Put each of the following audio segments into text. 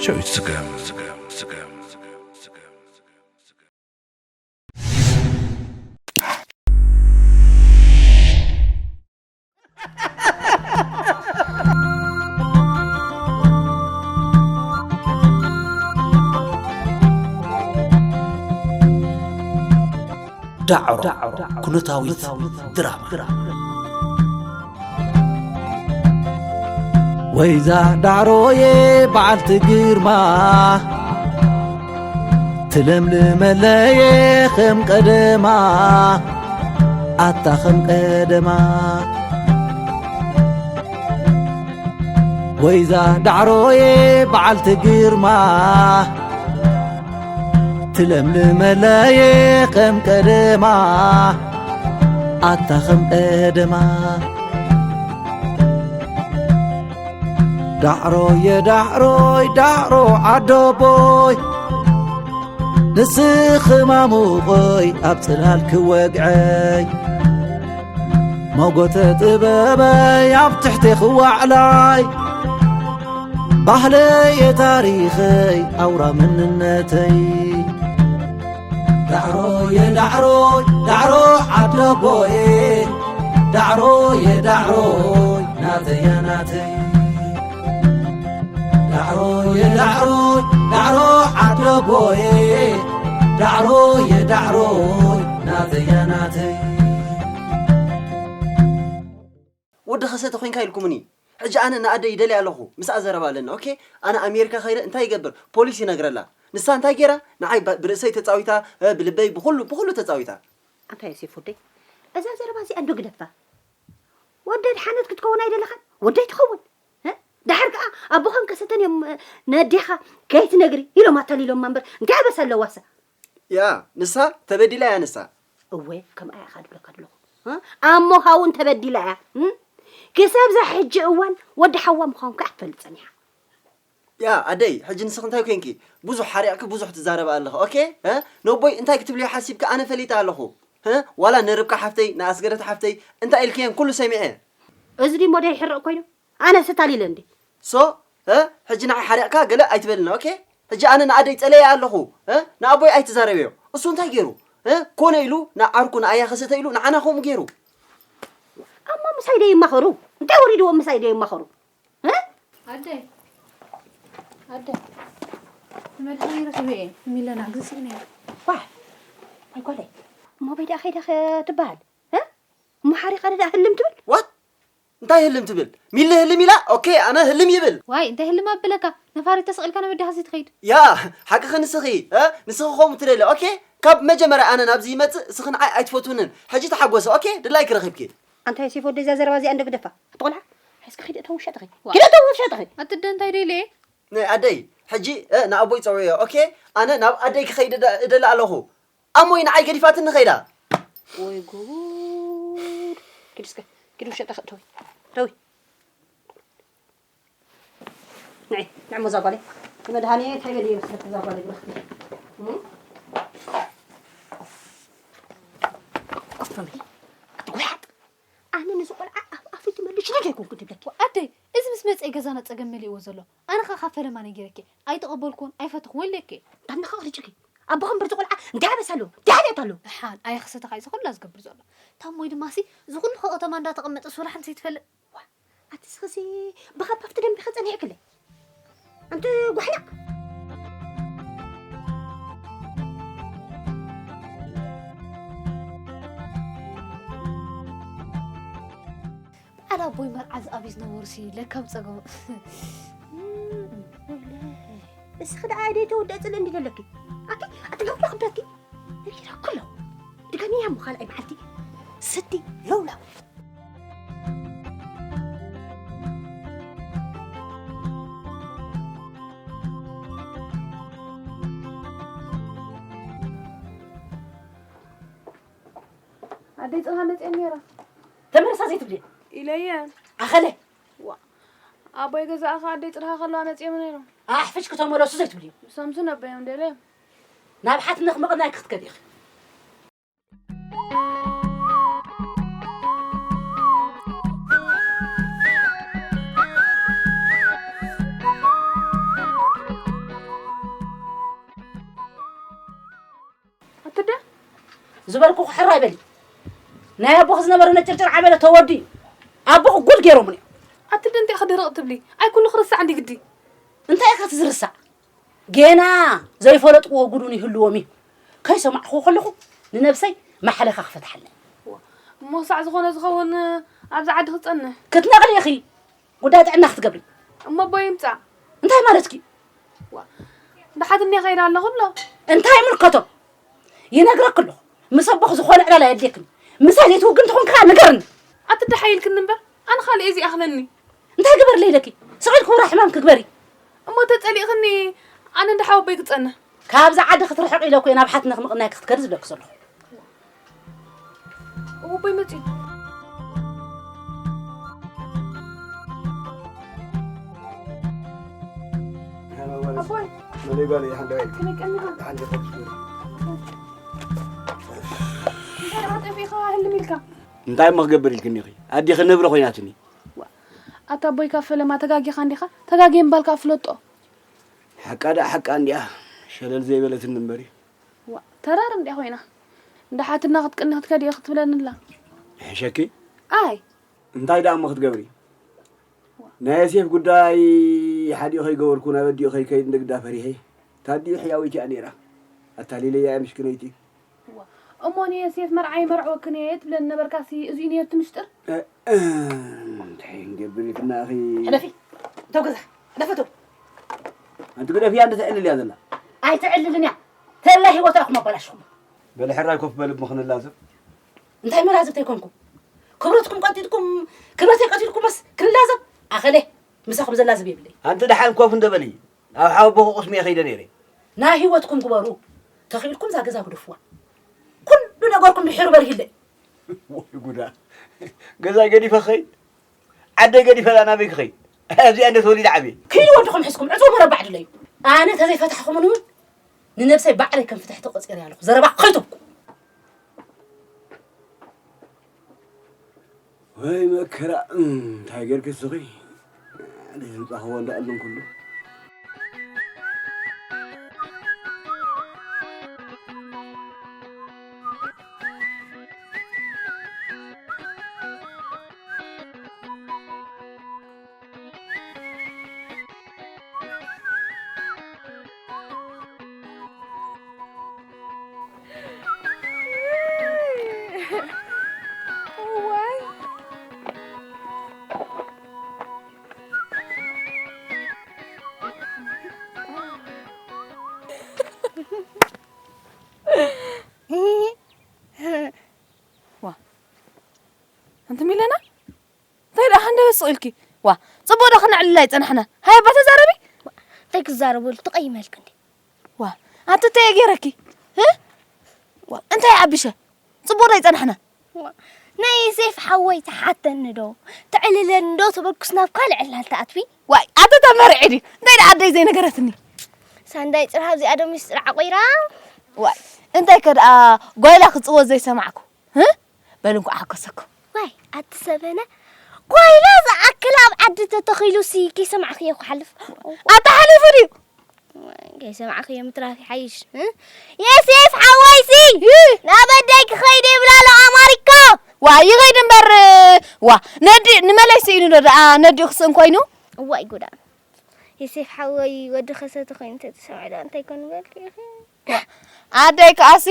ጨው ይስገም። ዳዕሮ ኩነታዊት ድራማ። ወይዛ ዳዕሮየ በዓልቲ ግርማ፣ ትለምልመለየ ከም ቀደማ፣ ኣታ ከም ቀደማ። ወይዛ ዳዕሮየ በዓልቲ ግርማ፣ ትለምልመለየ ከም ቀደማ፣ ኣታ ከም ቀደማ። ዳዕሮየ ዳዕሮይ ዳዕሮ ዓደቦይ፣ ንስኺ ማሙቐይ ኣብ ጽላል ክወግዐይ፣ መጎተ ጥበበይ ኣብ ትሕቴ ክዋዕላይ፣ ባህለየ ታሪኸይ ኣውራ መንነተይ። ዳዕሮየ ዳዕሮይ ዳዕሮ ዓደቦየ፣ ዳዕሮየ ዳዕሮይ ናተያ ናተይ። ዳዕሮየ ዳዕሮይ ዳዕሮ ዓደቦየ፣ ዳዕሮየ ዳዕሮይ ናተያ ናተይ። ወዲ ኸሰተ ኮይንካ ኢልኩምኒ። ሕጂ ኣነ ንኣደይ ይደልያ ኣለኹ። ምስኣ ዘረባ ኣለና። ኦኬ፣ ኣነ ኣሜሪካ ከይደ እንታይ ይገብር? ፖሊስ ይነግረላ። ንሳ እንታይ ገይራ? ንዓይ ባ- ብርእሰይ ተጻዊታ፣ እ፣ ብልበይ፣ ብኹሉ፣ ብኹሉ ተጻዊታ። ኣንታ ዮሴፍ ወደይ፣ እዛ ዘረባ እዚኣ እንዶ ግደፋ። ወደይ ሓነት ክትከውን ኣይደለኻን? ወደይ ትኸውን። እ? ደሓር ከኣ ኣቦኻን ከሰተን እዮም፣ እ፣ ነዴኻ ከይትነግሪ ኢሎም ኣታሊሎማ እምበር እንታይ ኣበሳ ኣለዋሳ? ያ፣ ንሳ ተበዲላ እያ ንሳ። እወ፣ ከምኣ ኢኻ ድብለካ ኣለኹ። እ? ኣሞኻ እውን ተበዲላ እያ። እ? ክሳብ እዛ ሕጂ እዋን ወዲ ሓዋ ምዃንካ ክትፈልጥ ጸኒሓ። ያ፣ ኣደይ፣ ሕጂ ንስኺ እንታይ ኮንኪ? ብዙሕ ሓሪቕኪ፣ ብዙሕ ትዛረቢ ኣለኺ። ኦኬ? እ? ነቦይ እንታይ ክትብልዮ ሓሲብኪ ኣነ ፈሊጠ ኣለኹ። እ? ዋላ ንርብቃ ሓፍተይ፣ ንኣስገደት ሓፍተይ እንታይ ኢልክየን ኩሉ ሰሚዐ። እዚ ድዩ ሞዴል ሕርቕ ኮይኑ? ኣነ ስታሊለ እንዴ? ሶ፣ እ? ሕጂ ንዓይ ሓሪቕካ ገለ ኣይትበልና። ኦኬ? ሕጂ ኣነ ንኣደይ ጸለየ ኣለኹ። እ? ንኣቦይ ኣይትዛረብዮ። እሱ እንታይ ገይሩ? እ? ኮነ ኢሉ ንዓርኩ ንኣያ ከሰተ ኢሉ ንዓና ከምኡ ገይሩ። ኣሞ ምሳይ ደይ ይማኸሩ። እንታይ ወሪድዎም ምሳይ ደይ ይማኸሩ? እ? ኣደይ፣ ኣደይ፣ ንመድሃኒ ረኺበ እየ። ሚለና ግዝእ ነይሩ። ዋ፣ ኣይ ጓለይ፣ እሞ በይ ደኣ ከይዳ ከ ትበሃል? እ? እሞ ሓሪቓ ደኣ ህልም ትብል? ዋት? እንታይ ህልም ትብል? ሚሊ ህልም ኢላ? ኦኬ፣ ኣነ ህልም ይብል። ዋይ፣ እንታይ ህልም ኣብለካ? ነፋሪት ተሰቒልካ ናብ ደሃሲ ትኸይድ። ያ፣ ሓቅኺ ንስኺ፣ እ? ንስኺ ከምኡ ትደሊ። ኦኬ፣ ካብ መጀመርያ ኣነ ናብዚ ይመጽእ፣ እስኺ ንዓይ ኣይትፈትውንን። ሕጂ ተሓጎሲ፣ ኦኬ? ድላይኪ ረኺብኪ። ኣንታ ዮሴፍ ወደይ፣ እዛ ዘረባ እዚኣ እንዶ ግደፋ። ኣቲ ቆልዓ፣ ሓይስኪ ኪዲ እተው ውሸጥኺ። ዋ። ኪዲ እተው ውሸጥኺ። ኣቲ ደ እንታይ ደይለ? ናይ ኣደይ፣ ሕጂ፣ እ፣ ንኣቦይ ጸውዕዮ። ኦኬ? ኣነ ናብ ኣደይ ክኸይድ እደ-፣ እደሊ ኣለኹ። ኣሞይ ንዓይ ገዲፋትኒ ኸይዳ። ወይ ጉድ። ኪዲ እስከ፣ ኪዲ ውሸጥኺ፣ እተዊ። እተዊ። ንዒ፣ ንዒ እሞ እዛ ጓለይ። ንመድሃኔ እንታይ በልዮ መስለኪ እዛ ጓለይ ብርኽቲ? እም? ኮፍ በሊ። ኣቲ ጉሓጥ። ኣነ ነዚ ቆልዓ ኣብ ኣፈይ ትመልሽኒ ዶ ኣይኮንኩ ትብለኪ? ኣደይ፣ እዚ ምስ መጸ ገዛና ጸገም መሊእዎ ዘሎ። ኣነ ኸ ካብ ፈለማ ነጊረኪ። ኣይተቐበልኩን፣ ኣይፈተኹን፣ ወይለኪ። እንዳነኻ ርጭኪ። ኣቦኻ እምበር እዚ ቆልዓ እንታይ ኣበሳ ኣለዎ? እንታይ ሓጢኣት ኣለዎ? ደሓን፣ ኣየ ክሰተኻ እዩ እዚ ኹላ ዝገብር ዘሎ። ታሞይ ድማሲ፣ እዚ ኹሉ ከተማ እንዳተቐመጠ ሶላሕ እንተይትፈልጥ። ዋ፣ ኣቲ ስኽሲ ብኻብ ኣብቲ ደንቢኻ ጸኒሕክለይ። ኣንቲ ጓሕላቕ። በዓል ኣቦይ መርዓ ዝኣብዩ ዝነበሩሲ ለካም ጸገሙ። ወይለይ፣ እስኺ ደኣ ኣደይ ተወድአ ጽልኢ እንዲ ደለኪ። ኣቲ፣ ኣቲ ለውላ ክብለኪ። ነጊረኩ ኣለኹ። ድገምያ እሞ ካልኣይ መዓልቲ። ስዲ ለውላ። ኣደይ ጽንሃ መጽኤን ነይራ። ተመለሳ ዘይትብልየን? ኢለየን። ኣኸለ? ዋ። ኣቦይ ገዛእኻ ኣደይ ጽንሃ ከለዋ መጽዮም ነይሮም። ኣሕፍሽ ክተመለሱ ዘይትብልዮም? ብሰምሱ ነበዮም ደለዮም። ናብ ሓትነኽ ምቕናይ ክትከድ ኢኺ። ዝበልኩ ሕራይ በሊ። ናይ ኣቦኺ ዝነበረ ነጭርጭር ዓበለ ተወዲኡ። ኣቦኺ ጉድ ገይሮምኒ እዮም። ኣቲ ድንጤ ክድርቕ ትብሊ? ኣይ ኩሉ ክርስዕ እንዲ ግዲ። እንታይ ኢኻ እቲ ዝርሳዕ? ጌና ዘይፈለጥዎ ጉድ እውን ይህልዎም እዩ። ከይሰማዕኹ ከለኹ ንነብሰይ ማሕለኻ ክፈትሓለይ። እሞ ሳዕ ዝኾነ ዝኸውን ኣብዚ ዓዲ ክጸንሕ? ክትነቕሊ ኢኺ። ጉዳይ ጥዕና ክትገብሪ። እሞ ኣቦይ ይምጻእ። እንታይ ማለትኪ? ዋ፣ ብሓትኒ ከይዳ ኣለኹ ብሎ። እንታይ ይምልከቶ? ይነግረክ ኣለኹ። ምስ ኣቦኽ ዝኾነ ዕላል ኣየድልየክን። ምሳይ ዘይትውግን ተኾንካ ንገርኒ። ኣቲ ደሓይ ኢልክኒ እምበር፣ ኣነ ካልእ እዚ ኣኽለኒ። እንታይ ግበርለይ ኢለኪ? ስቕ ኢልኪ ውራ ሕማም ክግበሪ። እሞ ተጸሊእኽኒ፣ ኣነ እንዳ ሓወቦይ ክጸንሕ። ካብዛ ዓዲ ክትርሕቕ ኢለ እኮ እየ ናብ ሓትነኽ ምቕናይ ክትከዲ ዝብለኪ ዘለኹ። ኣቦይ መጺኡ። ኣቦይ። መለይ ጓለይ፣ ሓንዳይ። ከመይ ቀኒኻ? ሓንዳይ። እንታይ ደኣ ጠፊእኻ ህልም ኢልካ? እንታይ እሞ ክገብር ኢልክኒ ኢኺ? ኣዴኺ ነብሪ ኮይናትኒ። ዋ፣ ኣታ ኣቦይ ካብ ፈለማ ተጋጊኻ እንዲኻ? ተጋግየ ምባልካ ፍለጦ። ሓቃ ደኣ ሓቃ እንዲያ፣ ሸለል ዘይበለትኒ እምበሪ። ዋ፣ ተራር እንዲያ ኮይና። እንዳ ሓትና ክትቅኒ ክትከዲ ክትብለኒ ኣላ። ይሕሸኪ? ኣይ። እንታይ ደኣ እሞ ክትገብሪ? ናይ ዮሴፍ ጉዳይ ሓዲኡ ከይገበርኩ ናብ ኣዲኡ ከይከይድ እንደ ግዳ ፈሪሐ። ታዲኡ ሕያወይቲ እያ ነይራ። ኣታሊለያ እያ ምሽክነይቲ። እዋ፣ እሞ ንዮሴፍ መርዓ ይመርዕወክን እየ ትብለኒ ነበርካሲ፣ እዚ እዩ ነይሩ እቲ ምሽጥር? እ፣ እ፣ እንታይ ክንገብር ኢልክና ኣኺ? ሕለፊ፣ እተው ገዛ፣ ሕለፊ እተው። ኣንቲ ግደፍያ፣ እንደ ተዕልል እያ ዘላ። ኣይትዕልልን እያ። ተላ ህይወታ ኢኹም ኣባላሽኹም። በሊ ሕራይ ኮፍ በል እሞ ክንላዘብ። እንታይ መላዝብ ተይኮንኩም? ክብረትኩም ቀንጢጥኩም፣ ክብረተይ ቀንጢጥኩምስ ክንላዘብ? ኣኸለ፣ ምሳኹም ዘላዝብ የብለይ። ኣንቲ ደሓን ኮፍ እንደ በሊ። ኣብ ሓወቦኹ ቁስሚ እየ ከይደ ነይረ። ናይ ህይወትኩም ግበሩ። ተኽኢልኩም እዛ ገዛ ግደፍዋ። ኩሉ ነገርኩም ድሒሩ በርሂለይ። ወይ ጉዳ። ገዛይ ገዲፈ ክኸይድ? ዓደይ ገዲፈ ናበይ ክኸይድ? ኣብዚኣ እንደ ተወሊደ ዓብየ። ክይድ ወድኹም ሕዝኩም ዕፅው መረባዕ ድለዩ። ኣነ ተዘይፈታሕኹምን እውን ንነብሰይ ባዕለይ ከም ፍትሕቲ ቆፂረ ኣለኹ። ዘረባ ከይተብኩ። ወይ መከራ፣ እም፣ እንታይ ጌርኪ እስኺ? ኣነ ዘምጻኽዎ እንዳኣሉን ኩሉ። እዋይ። ዋ። ኣንቲ ሚለና? እንታይ ደኣ ሃንደበት ስቕ ኢልኪ? ዋ፣ ጽቡቕ ዶ ክነዕልል ኣይጸናሕና? ሃየ እባ ተዛረቢ። እንታይ ክዛረበሉ? ተቐይመልኪ እንዴ? ዋ፣ ኣንቲ እንታይ እየ ገይረኪ? እ? ዋ፣ እንታይ ኣቢሸ? ጽቡቕ ዶ ኣይጸናሕና? ዋ፣ ናይ ዮሴፍ ሓወይ ትሓተኒ ዶ? ትዕልለኒ ዶ ተበልኩስ ናብ ካልእ ዕላል ትኣትዊ? ዋይ፣ ኣቲ ተመርዒ ድዩ? እንታይ ደኣ ኣደይ ዘይነገረትኒ? ሳንዳይ ጽርሃ ኣብዚኣ ዶ ሚስጥር ዓቆይራ? ዋይ፣ እንታይ ከ ደኣ ጓይላ ክጽወት ዘይሰማዕኩ? እ? በል እንኳዕ ሓጎሰኩም። ዋይ፣ ኣቲ ሰበነ፣ ጓይላ ዝኣክል ኣብ ዓዲ ተተኺሉሲ ከይሰማዕክዮ ክሓልፍ? ኣታ ሓሊፉ ድዩ? ዋይ፣ ከይሰማዕክዮ ምትራፍ ይሓይሽ፣ እ? የሴፍ ሓወይሲ፣ እ? ናብ ኣደይ ክኸይድ ይብላ ኣሎ ኣማሪካ። ዋ፣ ይኸይድ እምበር፣ ዋ፣ ነዲ-፣ ንመለይ ስኢኑ ዶ ደኣ ነዲኡ ክስእን ኮይኑ? እዋይ ጉዳ። የሴፍ ሓወይ ወዲ ከሰተ ኮይኑ ተተሰምዐ ደኣ እንታይ ኮን በልኪ ኢኺ? ኣደይ ከኣሲ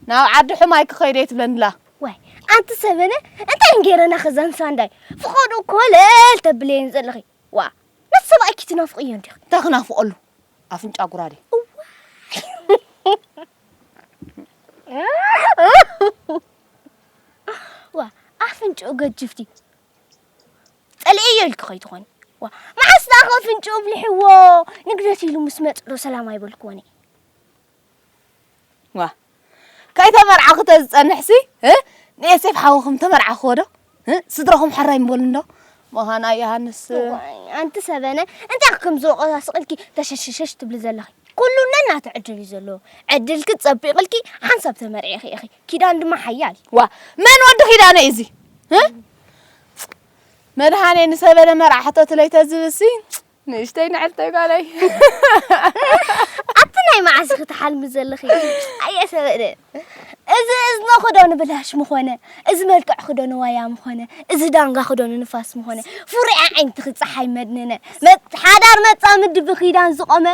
ናብ ዓዲ ሕማይ ክኸይድ እየ ትብለኒ ኣላ። ዋይ፣ ኣንቲ ሰበነ፣ እንታይ እንጌረና ኸዛን ሳንዳይ? ፍቐዱ ኮለል ተብለየን ዘለኺ። ዋ፣ ነቲ ሰብኣይኪ ትናፍቕዮ እንዲኺ። እንታይ ክናፍቐሉ? ኣፍንጫ ጉራዴ። እዋይ። ዋ፣ ኣፍንጭኡ ገጅፍቲ። ጸሊእዮ ኢልኪ ከይትኾኒ። ዋ፣ መዓስ ደኣ ኣፍንጭኡ ኣብሊሕዎ ንግደት ኢሉ ምስ መጸ ዶ ሰላም ኣይበልክዎን እየ። ዋ፣ ከይተመርዓኹ ተዝጸንሕሲ፣ እ? ንኤሴፍ ሓውኹም ተመርዓኽዎ ዶ? እ? ስድራኹም ሕራይ ምበሉ እንዶ? መኻና ዮሃንስ። ዋይ፣ ኣንቲ ሰበነ፣ እንታይ ከም ዝወቐሳ ስቕ ኢልኪ ተሸሸሸሽ ትብሊ ዘለኺ? ኩሉ ነናቱ ዕድል እዩ ዘለዎ። ዕድልኪ ጸቢቕልኪ ሓንሳብ ተመርዒኺ ኢኺ። ኪዳን ድማ ሓያል እዩ። ዋ፣ መን ወዲ ኪዳነ እዩ እዚ? እ? መድሃኔ ንሰበነ መርዓ ሕተትለይ ተዝብሲ፣ ንእሽተይ ንዕልተይ ጓለይ። ኣቲ ናይ መዓስ ኢኺ ትሓልሚ ዘለኺ? ኣየ ሰበደ። እዚ እዝንኺ ዶ ንብላሽ ምኾነ? እዚ መልክዕኺ ዶ ንዋያ ምኾነ? እዚ ዳንጋኺ ዶ ንንፋስ ምኾነ? ፍሩያ ዓይንትኺ ጸሓይ መድነነ። መ-፣ ሓዳር መጻምዲ ብኺዳን ዝቖመ።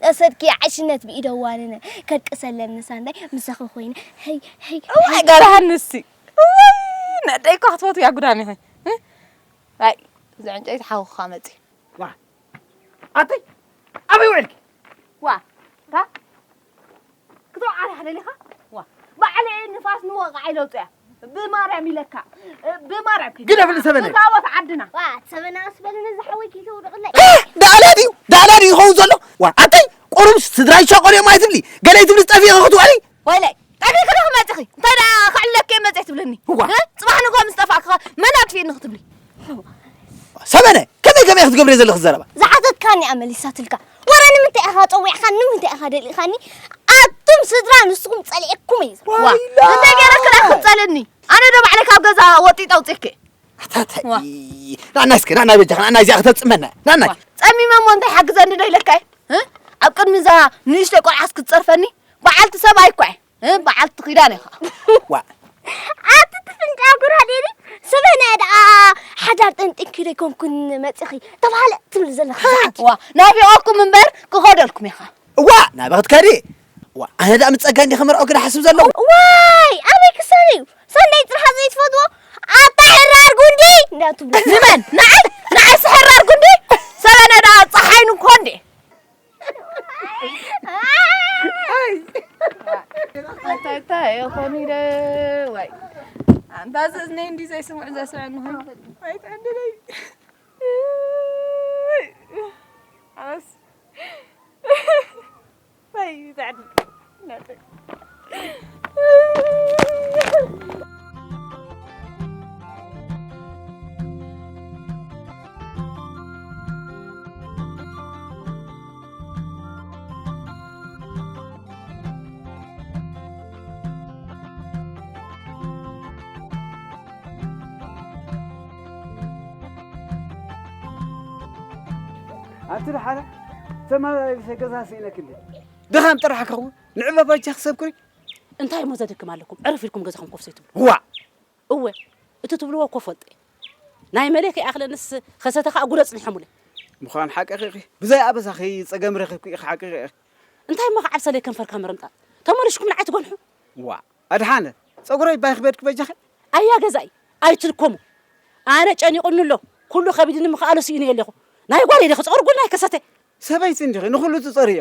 ተሰድኪ ዓሽነት ብኢደ ዋንነ። ከድቅሰለን ንሳንዳይ ምሳኺ ኮይነ። ሄይ፣ ሄይ፣ እዋይ፣ ሄይ። ጋል ሃንሲ። እዋይ፣ ነደይ እኮ ክትፈትውያ ጉዳን ኢኺ። እ? ኣይ፣ እዚ ዕንጨይቲ ሓውኻ መጺ። ዋ፣ ኣተይ፣ ኣበይ ውዕልኪ? ዋ፣ ታ? ክትወዓል ሓደሊኻ? ዋ፣ ባዕለይ ንፋስ ንወቕዓ ኢለውፅያ። ብማርያም ኢለካ። ብማርያም ኪድ። ግደፍኒ ሰበነ። ታወት ዓድና። ዋ፣ ሰበና ኣስበልኒ ዝሓወይ ከይተውድቕለይ። እ! ዳዕላ ድዩ? ዳዕላ ድዩ ይኸውን ዘሎ? ዋ፣ ኣተይ፣ ቁሩብ ስድራይ ሸቆልዮም ኣይትብሊ። ገለ ኣይትብሊ፣ ጠፊእኺ ክትውዕሊ። ወይለይ፣ ጠፊእኪ ዶ ክመጽኺ? እንታይ ደኣ ክዕለኪ እየ መጽእ ትብለኒ? እዋ። እ? ጽባሕ ንግሆ ምስ ጠፋእኪ ኸ መን ኣጥፊእኒ ክትብሊ? ሰበነ፣ ከመይ ከመይ ክትገብሪ ዘለኺ ዘረባ? ዝሓተትካኒ እያ መሊሳትልካ። ወረ ንምንታይ ኢኻ ጸዊዕኻኒ? ንምንታይ ኢኻ ደሊኻኒ? ኣቱም ስድራ ንስኹም ጸሊእኩም እየ ዝብል። ዋ፣ ዋይላ! እንታይ ገይረኪ ደኣ ክትጸልእኒ? ኣነ ዶ ባዕለይ ካብ ገዛ ወጢጠ ኣውጺእኪ? ኣታታይ። ዋ። ናና እስከ፣ ናና በጃኻ፣ ናና እዚኣ ክተጽመና። ናና። ዋ፣ ጸሚመ እሞ እንታይ ሓግዘኒ ዶ ኢለካ እየ? እ? ኣብ ቅድሚ እዛ ንእሽተይ ቆልዓስ ክትጸርፈኒ? በዓልቲ ሰብኣይ እኮ እየ። እ፣ በዓልቲ ኪዳን ኢኻ። ዋ። ኣቲ ትፍንጫ ጉራዴኒ፣ ሰበና ደኣ ሓዳር ጠንጢንኪ ዶ ኣይኮንኩን መጺኺ ተባህለ ትብል ዘለኻ ሰዓት። ዋ፣ ናፊቐኩም እምበር ክኸደልኩም ኢኻ። እዋ፣ ናበይ ክትከዲ? ዋ፣ ኣነ ደኣ ምስ ጸጋይ እንዲየ ክምርዖ ግዳ ሓስብ ዘለኹ። ዋይ፣ ኣበይ ክሳን እዩ? ሰንደይ ጥራሕ ዘይትፈትዎ? ኣታ ሕራር ጉንዲ! እንዳትብሉ። ንመን? ንዓይ? ንዓይስ ሕራር ጉንዲ? ሰበና ደኣ ጸሓይ ንኮ እንዴ? ኣንታ እንታይ ይኾን ኢለ፣ ዋይ። ኣንታ እዚ እዝነይ እንዲ ዘይስምዕ ዘስምዕ እንኾን። ዋይ፣ ተዕድለይ። ኣነስ። ዋይ፣ ተዕድል። ኣንቲ ደሓነ ተመላሊሰ ገዛ ስኢነክኒ። ድኻም ጥራሕ ከኽውን ንዕበ በጃ ክሰብኩሪ። እንታይ እሞ ዘድክም ኣለኩም? ዕርፍ ኢልኩም ገዛኹም ኮፍ ዘይትብሉ? ዋ! እወ፣ እቲ ትብልዎ እኮ ፈልጠ። ናይ መለይ ከይኣኽለንስ ኸሰተ ኸኣ ጉደ ጽኒሖሙለይ። ምዃን ሓቅኺ ኢኺ። ብዘይ ኣበሳኺ ጸገም ረኺብኪ ኢኺ፣ ሓቅኺ ኢኺ። እንታይ እሞ ክዓብሰለይ ከንፈርካ ምርምጣጥ? ተመሊሽኩም ንዓይ ትጎንሑ? ዋ፣ ኣድሓነ፣ ጸጉረይ ባይ ክበድኪ በጃኺ? ኣያ ገዛኢ፣ ኣይትድከሙ። ኣነ ጨኒቑኒ ኣሎ። ኩሉ ከቢድኒ ምኽኣሉ ስኢነ ኣለኹ። ናይ ጓለይ ዲኺ ጸጉሪ ጉድ ናይ ከሰተ? ሰበይቲ እንዲኺ ንኹሉ ትጸርዮ?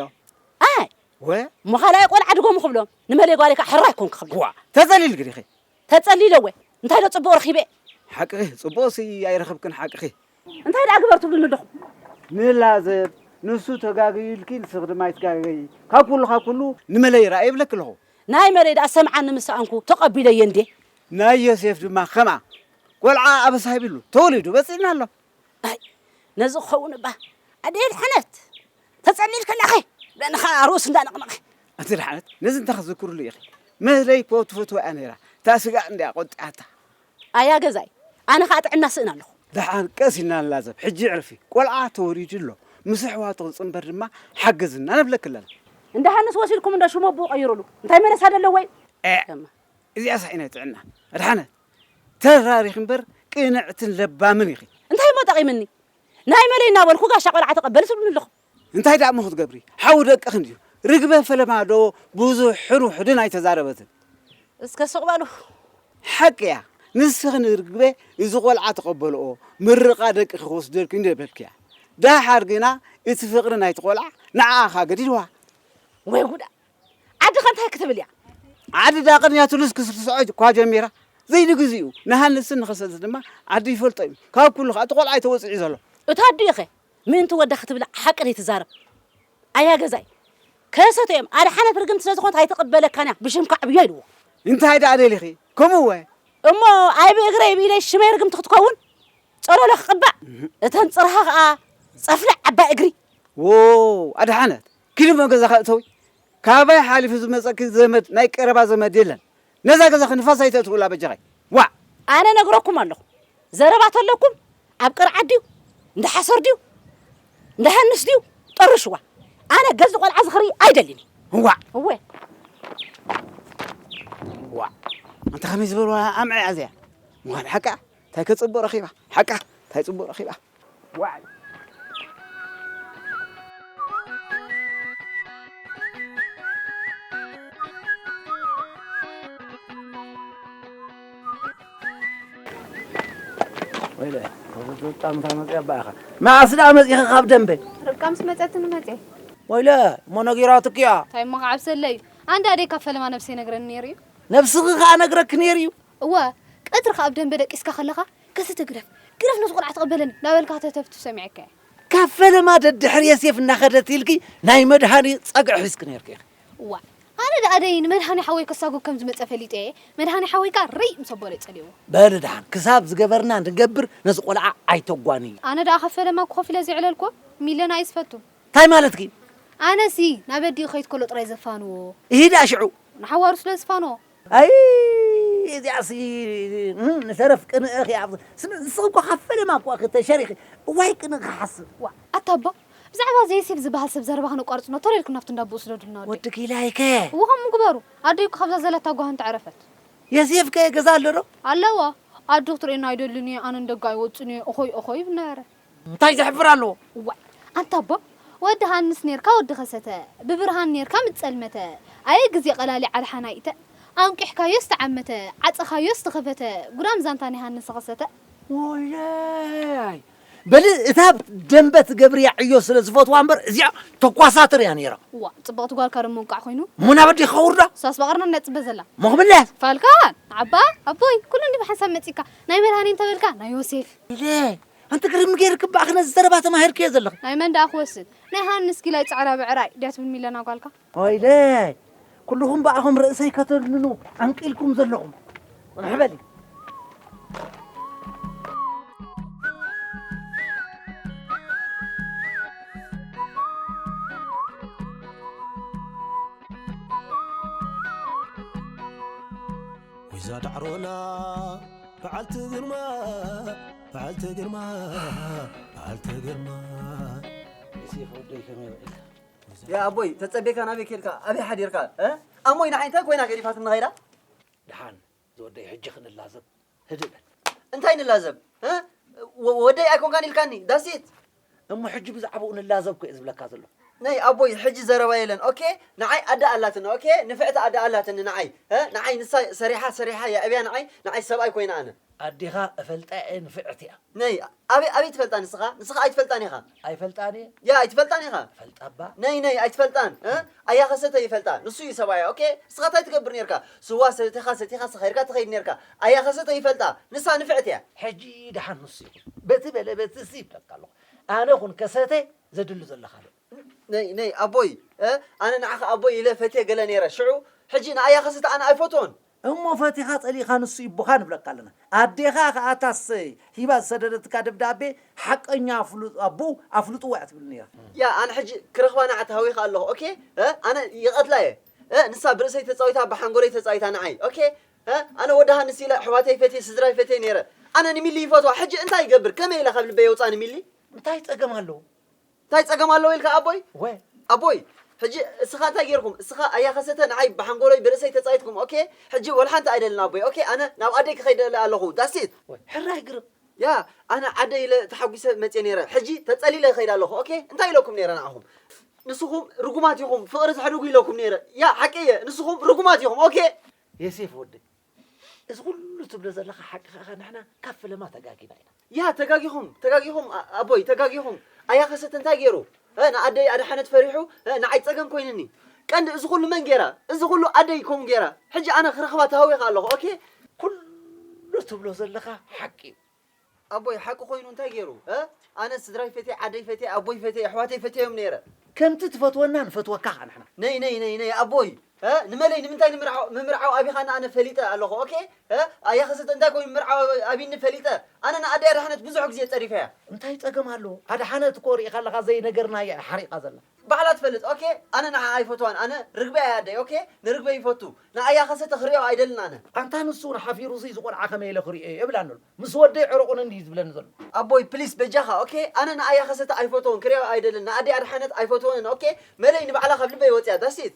ኣይ፣ ወ? እሞ ካልኣይ ቆልዓ ድገሙ ክብሎም፣ ንመለይ ጓለይ ከኣ ሕራይ ኮንኪ ክብላ። ዋ፣ ተጸሊልኪ ዲኺ? ተጸሊለ እወ። እንታይ ዶ ጽቡቕ ረኺበ? ሓቅኺ፣ ጽቡቕሲ ኣይረኸብክን ሓቅኺ። እንታይ ደኣ ግበር ትብሉኒ ኣለኹም? ንላዘብ፣ ንሱ ተጋግዩ ኢልኪ ንስኺ ድማ ኣይትጋገዪ። ካብ ኩሉ፣ ካብ ኩሉ ንመለይ ርኣይ ይብለኪ ኣለኹ። ናይ መለይ ደኣ ሰምዓኒ ምስ ሰኣንኩ ተቐቢለዮ እንዴ። ናይ ዮሴፍ ድማ ከምኣ። ቆልዓ ኣበሳ ይብሉ፣ ተወሊዱ በጺሕና ኣሎ። ኣይ፣ ነዚ ክኸውን እባ። ኣደይ ድሓነት፣ ተጸሊልኪ ኣለኺ። ደንኻ ርእሱ እንዳነቕነቐ። ኣንቲ ድሓነት፣ ነዚ እንታይ ክትዝክርሉ ኢኺ? መለይ እኮ ትፈትዋ እያ ነይራ። እታ ስጋ እንድያ ቆጢዓታ። ኣያ ገዛይ፣ ኣነ ኸኣ ጥዕና ስእን ኣለኹ። ደሓን ቀስ ኢልና ንላዘብ። ሕጂ ዕርፊ። ቆልዓ ተወሊዱ ኣሎ። ምስ ኣሕዋቱ ክጽንበር ድማ ሓግዝና ንብለኪ ኣለና። እንዳ ሃንስ ወሲድኩም እንዶ ሽሙ ኣቦኡ ቀይሩሉ። እንታይ መለሳ ደለዎ እዩ? እ፣ ከማ። እዚኣ ሳዒናይ ጥዕና። ኣድሓነት፣ ተራሪኺ እምበር ቅንዕትን ለባምን ኢኺ። እንታይ እሞ ጠቒምኒ? ናይ መለይ እናበልኩ ጋሻ ቆልዓ ተቐበሊ ትብሉኒ ኣለኹም። እንታይ ደኣ እሞ ክትገብሪ? ሓው ደቅኺ እንድዩ። ርግበ ፈለማ ዶ ብዙሕን ውሑድን ኣይተዛረበትን። እስከ ስቕ በሉ። ሓቂ እያ። ንስኺ ንርግበ እዚ ቆልዓ ተቐበልኦ፣ ምርቓ ደቅኺ ክወስደልኪ እንደ በልክያ። ደሓር ግና እቲ ፍቕሪ ናይቲ ቆልዓ ንዓኣ ኸኣ ገዲድዋ። ወይ ጉዳ! ዓዲ ከ እንታይ ክትብል እያ? ዓዲ ደኣ ቅድሚያ ቱሉስ ክትርስዖ እኳ ጀሚራ። ዘይንግዚኡ ንሃንስን ንኸሰተ ድማ ዓዲ ይፈልጦ እዩ። ካብ ኩሉ ኸኣ እቲ ቆልዓ እዩ ተወጺዑ ዘሎ። እታ ኣዲኡ ኸ ምእንቲ ወዳ ክትብል ሓቂ ደይትዛረብ? ኣያ ገዛይ፣ ከሰተ እዮም። ኣድሓነት ርግምቲ ስለ ዝኾነት ኣይትቕበለካን እያ። ብሽምካ ዕብዮ ኢልዎ። እንታይ ደኣ ደሊኺ? ከምኡ ወ? እሞ ኣይ ብእግረይ ብኢደይ ሽመይ ርግምቲ ክትከውን? ጸሎሎ ክቕባእ፣ እተን ጽርሃ ኸኣ ጸፍልዕ ዓባይ እግሪ። ዎ፣ ኣድሓነት፣ ኪዲ እሞ ገዛኻ እተዊ። ካባይ ሓሊፉ ዝመጸኪ ዘመድ፣ ናይ ቀረባ ዘመድ የለን። ነዛ ገዛኺ ንፋስ ኣይተእትውላ በጃኺ። ዋእ! ኣነ ነግረኩም ኣለኹ። ዘረባ ተለኩም፣ ኣብ ቅርዓት ድዩ? እንዳ ሓሰር ድዩ? እንዳ ሃንስ ድዩ? ጠርሽዋ። ኣነ ገዝ ቆልዓ ዝኽሪ ኣይደልን። እዋ። እወ። እዋ። ኣንታ ከመይ ዝበልዋ ኣምዐ እያ እዚኣ። ምዃን ሓቃ እንታይ ከጽብቕ ረኺባ? ሓቃ እንታይ ጽብቕ ረኺባ? ዋይ። ወይለ፣ ጣምታ መጽያ ባኻ። መዓስ ደኣ መጺኻ ካብ ደንበ? ርብቃ ምስ መጸትኒ መጽየ። ወይለ፣ እሞ ነጊራትኪ እያ። እንታይ እሞ ክዓብሰለይ እዩ? ኣንዳ ኣደይ ካብ ፈለማ ነብሰይ ነግረኒ ነይሩ እዩ። ነብስኺ ከኣ ነግረኪ ነይሩ እዩ። እወ፣ ቀትሪ ከኣ ኣብ ደንበ ደቂስካ ከለኻ፣ ከስተ ግረፍ፣ ግረፍ ነቲ ቆልዓ ተቐበለኒ፣ እናበልካ ከተተፍቱ ሰሚዐካ እየ። ካብ ፈለማ ደድሕሪ የሴፍ እናኸደት ኢልኪ ናይ መድሃኒ ጸግዒ ሒዝኪ ነይርኪ ኢኺ። እዋ፣ ኣነ ደኣ ደይ ንመድሃኒ ሓወይ ከሳጉ ከም ዝመጸ ፈሊጠ እየ። መድሃኒ ሓወይ ከኣ ርይ ምስ ኣቦለይ ጸልዎ። በሊ ደሓን፣ ክሳብ ዝገበርና ንገብር ነዚ ቆልዓ ኣይተጓንዪ። ኣነ ደኣ ካብ ፈለማ ኮፍ ኢለ ዘይዕለልኩዎ፣ ሚለና እዩ ዝፈቱ። እንታይ ማለትኪ? ኣነሲ ናብ ኣዲኡ ከይድ ከሎ ጥራይ ዘፋንዎ። ኢሂዳ ሽዑ። ንሓዋሩ ስለ ዝፋንዎ። ኣይ፣ እዚኣሲ፣ እም፣ ንተረፍ ቅንእኺ ኣብ-፣ ስም-፣ ንስኺ እኮ ካብ ፈለማ እኮ ኢኺ ተሸሪኺ። እዋይ ቅንእ ክሓስብ። ዋ፣ ኣታ ኣቦ፣ ብዛዕባ እዚ የሴፍ ዝበሃል ሰብ ዘረባ ከነቋርጽ ዶ? ተረልኩም ናብቲ እንዳቦኡ ስደዱልና ወዲ። ወዲ ኪላይከ? እወ፣ ከምኡ ግበሩ። ኣደይ እኮ ካብዛ ዘለታ ጓህንቲ ዕረፈት። የሴፍ ከ ገዛ ኣሎ ዶ? ኣለዋ። ኣዶ ክትርእየና ኣይደልን እየ፣ ኣነ ንደገ ኣይወጽን እየ፣ እኾይ፣ እኾይ ይብል ነበረ። እንታይ ዘሕፍር ኣለዎ? እዋይ፣ ኣንታ ኣቦ፣ ወዲ ሃንስ ኔርካ ወዲ ኸሰተ፣ ብብርሃን ኔርካ ምጸልመተ፣ ኣየ ግዜ ቀላሊ ዓድሓናይተ፣ ኣንቂሕካዮስ ተዓመተ፣ ዓጸኻዮስ ተኸፈተ፣ ጉዳም ዛንታ ናይ ሃንስ ኸሰተ። ወይለይ፣ በሊ እታ ደንበ ትገብርያ ዕዮ ስለ ዝፈትዋ እምበር እዚኣ ተኳሳትር እያ ነይራ። እዋ፣ ጽብቕቲ ጓልካ ደሞ እንቃዕ ኮይኑ። እሞ ናብ ኣዴኻ ውርዳ። እሳስ በቐርና እንዳጽበ ዘላ። ሞ ክምለስ። ፋልካ፣ ዓባ፣ ኣቦይ፣ ኩሉ እንዲ ብሓንሳብ መጺካ። ናይ መድሃኔ እንተበልካ፣ ናይ ዮሴፍ። ኢለ፣ ኣንቲ ግርም ገይርኪ እምበኣር ነዚ ዘረባ ተማሂርክዮ ዘለኺ። ናይ መን ደኣ ክወስድ? ናይ ሃንስ ጊላይ ጻዕዳ ብዕራይ ድያ ትብል ሚለና ጓልካ? ወይለይ፣ ኩልኹም ብኣኹም ርእሰይ ከተድንኑ ዓንቂልኩም ዘለኹም። ጽንሕ በሊ። ወይዛ ዳዕሮና በዓልቲ ግርማ፣ በዓልቲ ግርማ፣ በዓልቲ ግርማ። ዮሴፍ ወደይ ከመይ ውዒልካ? ያ ኣቦይ፣ ተጸቤካ ናበይ ኬድካ? ኣበይ ሓዲርካ? እ? ኣሞይ ንዓይ እንታይ ኮይና ገዲፋትኒ ኸይዳ? ደሓን ዝወደይ፣ ሕጂ ክንላዘብ ህድእ በል። እንታይ ንላዘብ? እ? ወ-፣ ወደይ ኣይኮንካን ኢልካኒ፣ ዳሲት። እሞ ሕጂ ብዛዕባኡ ንላዘብ እኮ እየ ዝብለካ ዘለኹ። ናይ ኣቦይ፣ ሕጂ ዘረባ የለን። ኦኬ? ንዓይ ኣደ ኣላትኒ፣ ኦኬ? ንፍዕቲ ኣደ ኣላትኒ ንዓይ። እ? ንዓይ ንሳ ሰሪሓ፣ ሰሪሓ የዕብያ ንዓይ፣ ንዓይ ሰብኣይ ኮይና ኣነ። ኣዴኻ እፈልጣ እየ፣ ንፍዕቲ እያ። ነይ፣ ኣበይ፣ ኣበይ ትፈልጣ ንስኻ? ንስኻ ኣይትፈልጣን ኢኻ። ኣይፈልጣን እየ? ያ፣ ኣይትፈልጣን ኢኻ። ፈልጣ እባ። ነይ፣ ነይ፣ ኣይትፈልጣን፣ እ? ኣያ ኸሰተ ይፈልጣ። ንሱ እዩ ሰብኣያ፣ ኦኬ? ንስኻ እንታይ ትገብር ኔርካ? ስዋ ሰቲኻ፣ ሰቲኻ፣ ሰኸርካ ትኸይድ ኔርካ። ኣያ ኸሰተ ይፈልጣ። ንሳ ንፍዕቲ እያ። ሕጂ ደሓን ንሱ ይኹን። በቲ በለ፣ በቲ ሲ ይብለካ ኣለኹ። ኣነ ኹን ከሰተ ዘድሊ ዘለኻ ኣሎ። ነይ፣ ነይ፣ ኣቦይ፣ እ? ኣነ ንዓኻ ኣቦይ ኢለ ፈትየ ገለ ኔረ። ሽዑ፣ ሕጂ ንኣያ ኸሰተ ኣነ ኣይፈትዎን። እሞ ፈቲኻ ጸሊእኻ ንሱ ይቦኻ ንብለካ ኣለና። ኣዴኻ ኸኣ እታስ ሂባ ዝሰደደትካ ደብዳቤ ሓቀኛ ኣፍሉ-፣ ኣቦኡ ኣፍልጥዎ እያ ትብል ነይራ። ያ፣ ኣነ ሕጂ ክረኽባ ንዓ ተሃዊኸ ኣለኹ። ኦኬ? እ? ኣነ ይቐትላ እየ። እ? ንሳ ብርእሰይ ተጻዊታ፣ ብሓንጎለይ ተጻዊታ ንዓይ። ኦኬ? እ? ኣነ ወዲ ሃንስ ኢለ ኣሕዋተይ ፈትየ፣ ስድራይ ፈትየ ነይረ። ኣነ ንሚሊ ይፈትዋ። ሕጂ እንታይ ይገብር? ከመይ ኢለ ካብ ልበይ የውጽኣ ንሚሊ? እንታይ ጸገም ኣለዎ? እንታይ ጸገም ኣለዎ ኢልካ ኣቦይ? ወ- ኣቦይ፣ ሕጂ እስኻ እንታይ ጌርኩም? እስኻ ኣያ ኸሰተ ንዓይ ብሓንጎሎይ ብርእሰይ ተጻይትኩም። ኦኬ? ሕጂ ወላ ሓንቲ ኣይደልን ኣቦይ። ኦኬ? ኣነ ናብ ኣደይ ክኸይድ እለ ኣለኹ። ዳሲት። ወ- ሕራይ ግርም። ያ፣ ኣነ ዓደይ ኢለ ተሓጒሰ መጽየ ነይረ። ሕጂ ተጸሊለ ይኸይድ ኣለኹ። ኦኬ? እንታይ ኢለኩም ነይረ ንዓኹም? ንስኹም ርጉማት ኢኹም፣ ፍቕሪ ትሕድጉ ኢለኩም ነይረ። ያ፣ ሓቂ እየ። ንስኹም ርጉማት ኢኹም። ኦኬ? የሴፍ ወደይ፣ እዚ ኩሉ ትብሎ ዘለኻ ሓቂ ከኣ ንሕና ካብ ፈለማ ተጋጊና ኢና። ያ፣ ተጋጊኹም፣ ተጋጊኹም፣ ኣ-፣ ኣቦይ፣ ተጋጊኹም። ኣያ ኸሰተ እንታይ ገይሩ? እ፣ ንኣደይ ኣድሓነት ፈሪሑ፣ እ፣ ንዓይ ጸገም ኮይኑኒ። ቀንዲ እዚ ኩሉ መን ገይራ? እዚ ኩሉ ኣደይ ከምኡ ገይራ። ሕጂ ኣነ ክረኽባ ተሃዊኸ ኣለኹ፣ ኦኬ? ኩሉ ትብሎ ዘለኻ ሓቂ እዩ። ኣቦይ፣ ሓቂ ኮይኑ እንታይ ገይሩ? እ? ኣነ ስድራይ ፈትየ፣ ዓደይ ፈትየ፣ ኣቦይ ፈትየ፣ ኣሕዋተይ ፈትየዮም ነይረ። ከምቲ ትፈትወና ንፈትወካ ኸኣ ንሕና። ነይ፣ ነይ፣ ነይ፣ ነይ፣ ኣቦይ። እ? ንመለይ ንምንታይ ንምርዓው ምምርዓው ኣቢኻና ኣነ ፈሊጠ ኣለኹ። ኦኬ? እ? ኣያ ኸሰተ እንታይ ኮይኑ ምርዓው ኣቢኒ ፈሊጠ። ኣነ ንኣደይ ኣድሓነት ብዙሕ ግዜ ጸሪፈያ። እንታይ ጸገም ኣለዎ? ኣድሓነት እኮ ርኢኻ ኣለኻ ዘይነገርናያ እያ ሓሪቓ ዘላ። ባዕላ ትፈልጥ። ኦኬ? ኣነ ንዓ ኣይፈትዋን። ኣነ ርግበ እያ ኣደይ። ኦኬ? ንርግበ ይፈቱ። ንኣያ ኸሰተ ክሪኦ ኣይደልን ኣነ። ኣንታ ንሱ እውን ሓፊሩ እዚ ቆልዓ ከመይ ኢለ ክሪኦ እየ ይብላኒ ኣሎ። ምስ ወደይ ዕረቑኒ እንድዩ ዝብለኒ ዘሎ። ኣቦይ ፕሊስ በጃኻ። ኦኬ? ኣነ ንኣያ ኸሰተ ኣይፈትዎን። ክሪኦ ኣይደልን። ንኣደይ ኣድሓነት ኣይፈትወንን። ኦኬ? መለይ ንባዕላ ካብ ልበይ ወፅያ። ዳሲት።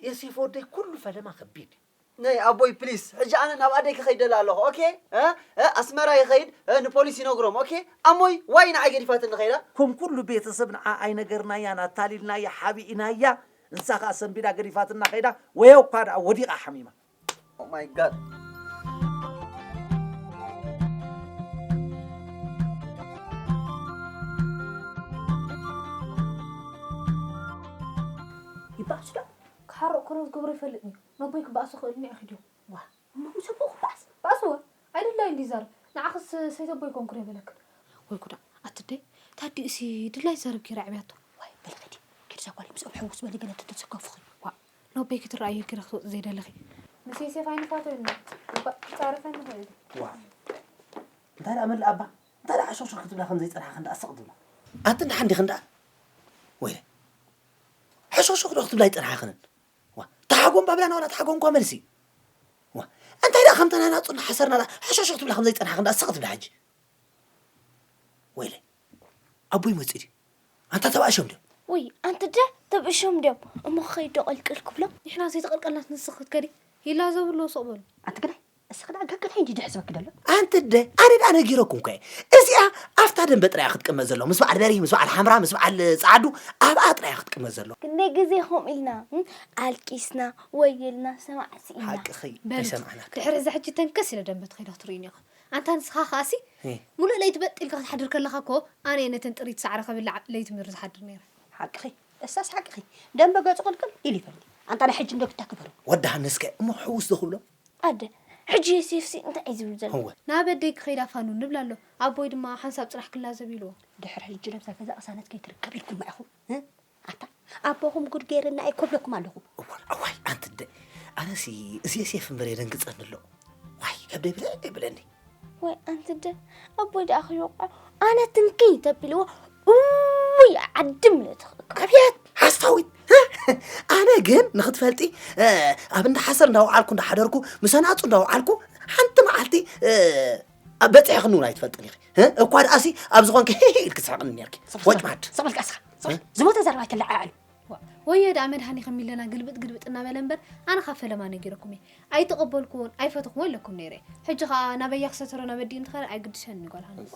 የሴፍ ወደይ ኩሉ ፈለማ ከቢድ እዩ። ነይ ኣቦይ ፕሊስ፣ ሕጂ ኣነ ናብ ኣደይ ክኸይድ ደላ ኣለኹ። ኦኬ? እ? እ? ኣስመራ ይኸይድ፣ እ? ንፖሊስ ይነግሮም። ኦኬ? ኣሞይ ዋይ ንዓይ ገዲፋትኒ ኸይዳ። ከም ኩሉ ቤተሰብ ንዓ ኣይነገርናያን ኣታሊልናያ ሓቢእናያ። ንሳ ኸኣ ሰንቢዳ ገዲፋትና ኸይዳ። ወዮ እኳ ደኣ ወዲቓ ሓሚማ። Oh my God። ይባእሱ ዶ? ክሓርቕ ከሎ ዝገብሮ ይፈልጥን እዩ። ነቦይ ክበኣሱ ክእልኒ እየ ኪድዮ። ዋ፣ እሞ ምስ ኣቦኡ ክበኣስ? በኣስዎ። ኣይድላይን ድዩ ይዛረብ? ንዓኽስ ሰይተቦይ ኮንኩ ዶ ይበለክን? ወይ ጉዳ፣ ኣቲ ኣደይ፣ ታዲኡሲ ድላይ ይዛረብ ጌራ ኣዕብያቶ። ዋይ፣ በሊ ኸዲ፣ ኪዲ እዛ ጓል ምስኦም ሕውስ በሊ ገለ ተተሰከፉኺ። ዋ፣ ነቦይ ክትረኣዮ ጌራ ክትወፂ ዘይደለኺ። ምስ ዮሴፍ ኣይንፋቶ ኢና። እባ ክፃረፈኒ ይኽእል እዩ። ዋ፣ እንታይ ደኣ መላእ ኣባ? እንታይ ደኣ ሕሾኽሾኽ ክትብላ ከም ዘይጸናሕኽን ደኣ ስቕ ትብላ? ኣቲ እንዳ ሓንዲኽን ደኣ? ወይለ፣ ሕሾኽሾኽ ዶ ክትብላ ኣይጸናሕኽንን? ዋ፣ ተሓጎም ባብላና ዋላ ተሓጎም እኳ መልሲ። ዋ፣ እንታይ ደኣ ከምታ ናይና ጹና ሓሰርና ደኣ ሕሾኽሾኽ ትብላ ከም ዘይጸናሕኽን ደኣ ስቕ ትብላ ሕጂ? ወይለ፣ ኣቦይ መጺኡ ድዩ? ኣንታ ተባእሾም ድዮም? ውይ፣ ኣንቲ ደ ተብእሾም ድዮም? እሞ ክኸይድ ዶ ቅልቅል ክብሎ? ንሕና ዘይተቐልቀልናስ ንስኺ ክትከዲ? ሂላ ዘብሎ ስቕ በሉ። ኣንቲ ግዳይ፣ እስኺ ደኣ ገግዳይ እንዲ ድሕዝበኪ ደሎ? ኣንቲ ደ፣ ኣነ ደኣ ነጊረኩም እኮ እየ። እዚኣ ኣብታ ደንበ ጥራይ እያ ክትቅመጥ ዘሎ። ምስ በዓል በሪህ፣ ምስ በዓል ሓምራ፣ ምስ በዓል ጻዓዱ ኣብኣ ጥራይ እያ ክትቅመጥ ዘሎ። ክንደይ ግዜ ከምኡ ኢልና፣ እም፣ ኣልቂስና፣ ወይልና፣ ሰማዕቲ ኢና። ሓቅኺ፣ በርድ። ኣይሰማዕናካ። ድሕሪ እዛ ሕጂ ተንከስ ኢለ ደንበ ትኸይዳ ክትርእዩኒ ኢኹም። ኣንታ ንስኻ ኸኣሲ፣ እ። ሙሉእ ለይቲ በጥ ኢልካ ክትሓድር ከለኻ እኮ፣ ኣነ እየ ነተን ጥሪት ሳዕሪ ከብላዕ ለይቲ ምድሪ ዝሓድር ነይረ። ሓቅኺ፣ እሳስ ሓቅኺ። ደንበ ገጹ ቅልቅል ኢሉ ይፈልጥ። ኣንታ ናይ ሕጂ እንዶ ክታ ክበሩ። ወዲ ሃነስከ እሞ ሕውስ ዶ ክብሎ? ኣደ፣ ሕጂ ዮሴፍሲ እንታይ እዩ ዝብል ዘሎ? እወ። ናብ ኣደይ ክኸይዳ ፋኑ ንብል ኣሎ። ኣቦይ ድማ ሓንሳብ ጽናሕ ክላዘብ ኢልዎ። ድሕሪ ሕጂ ነብዛ ገዛ ቅሳነት ከይትርከብ ኢልኩማ ኢኹም፣ እ? ኣታ፣ ኣቦኹም ጉድ ገይርና እየ ክብለኩም ኣለኹ። እዋይ፣ እዋይ፣ ኣንቲ ኣደ፣ ኣነሲ እዚ ዮሴፍ እምበር የደንግጸኒ ኣሎ። ዋይ፣ ከብደይ ብልዕ ይብለኒ። ወይ ኣንቲ ኣደ፣ ኣቦይ ደኣ ከይወቕዖ፣ ኣነ ትንክይ ተቢልዎ፣ እውይ፣ ዓድም ኢለ ተኽእካ። ኣብየት፣ ሓሳዊት። ኣነ ግን ንኽትፈልጢ፣ እ፣ ኣብ እንዳ ሓሰር እንዳወዓልኩ እንዳሓደርኩ፣ ምስ ኣናጹ እንዳወዓልኩ፣ ሓንቲ መዓልቲ፣ እ፣ ኣብ በጺሕኽኒ እውን ኣይትፈልጥን ኢኺ። እ፣ እኳ ደኣሲ ኣብ ዝኾንኪ ሂሂ ኢልኪ ትስሕቕኒ ነርኪ። ሰብ ወጭ ሰብ ማድ። ሰብ ኢልካ እስኻ። ሰብ እ? ዝሞተ ዘረባ ኣይተለዓዕል። ዋ፣ ወዮ ደኣ መድሃኒ ከሚለና ግልብጥ ግልብጥ እናበለ እምበር፣ ኣነ ካብ ፈለማ ነጊረኩም እየ። ኣይተቐበልኩዎን ኣይፈተኹዎን ኢለኩም ነይረ። ሕጂ ኸኣ ናበያ ክሰተሮ ናብ ኣዲኡ እንትኸደ ኣይግድሸንን ጓል ሃንስ።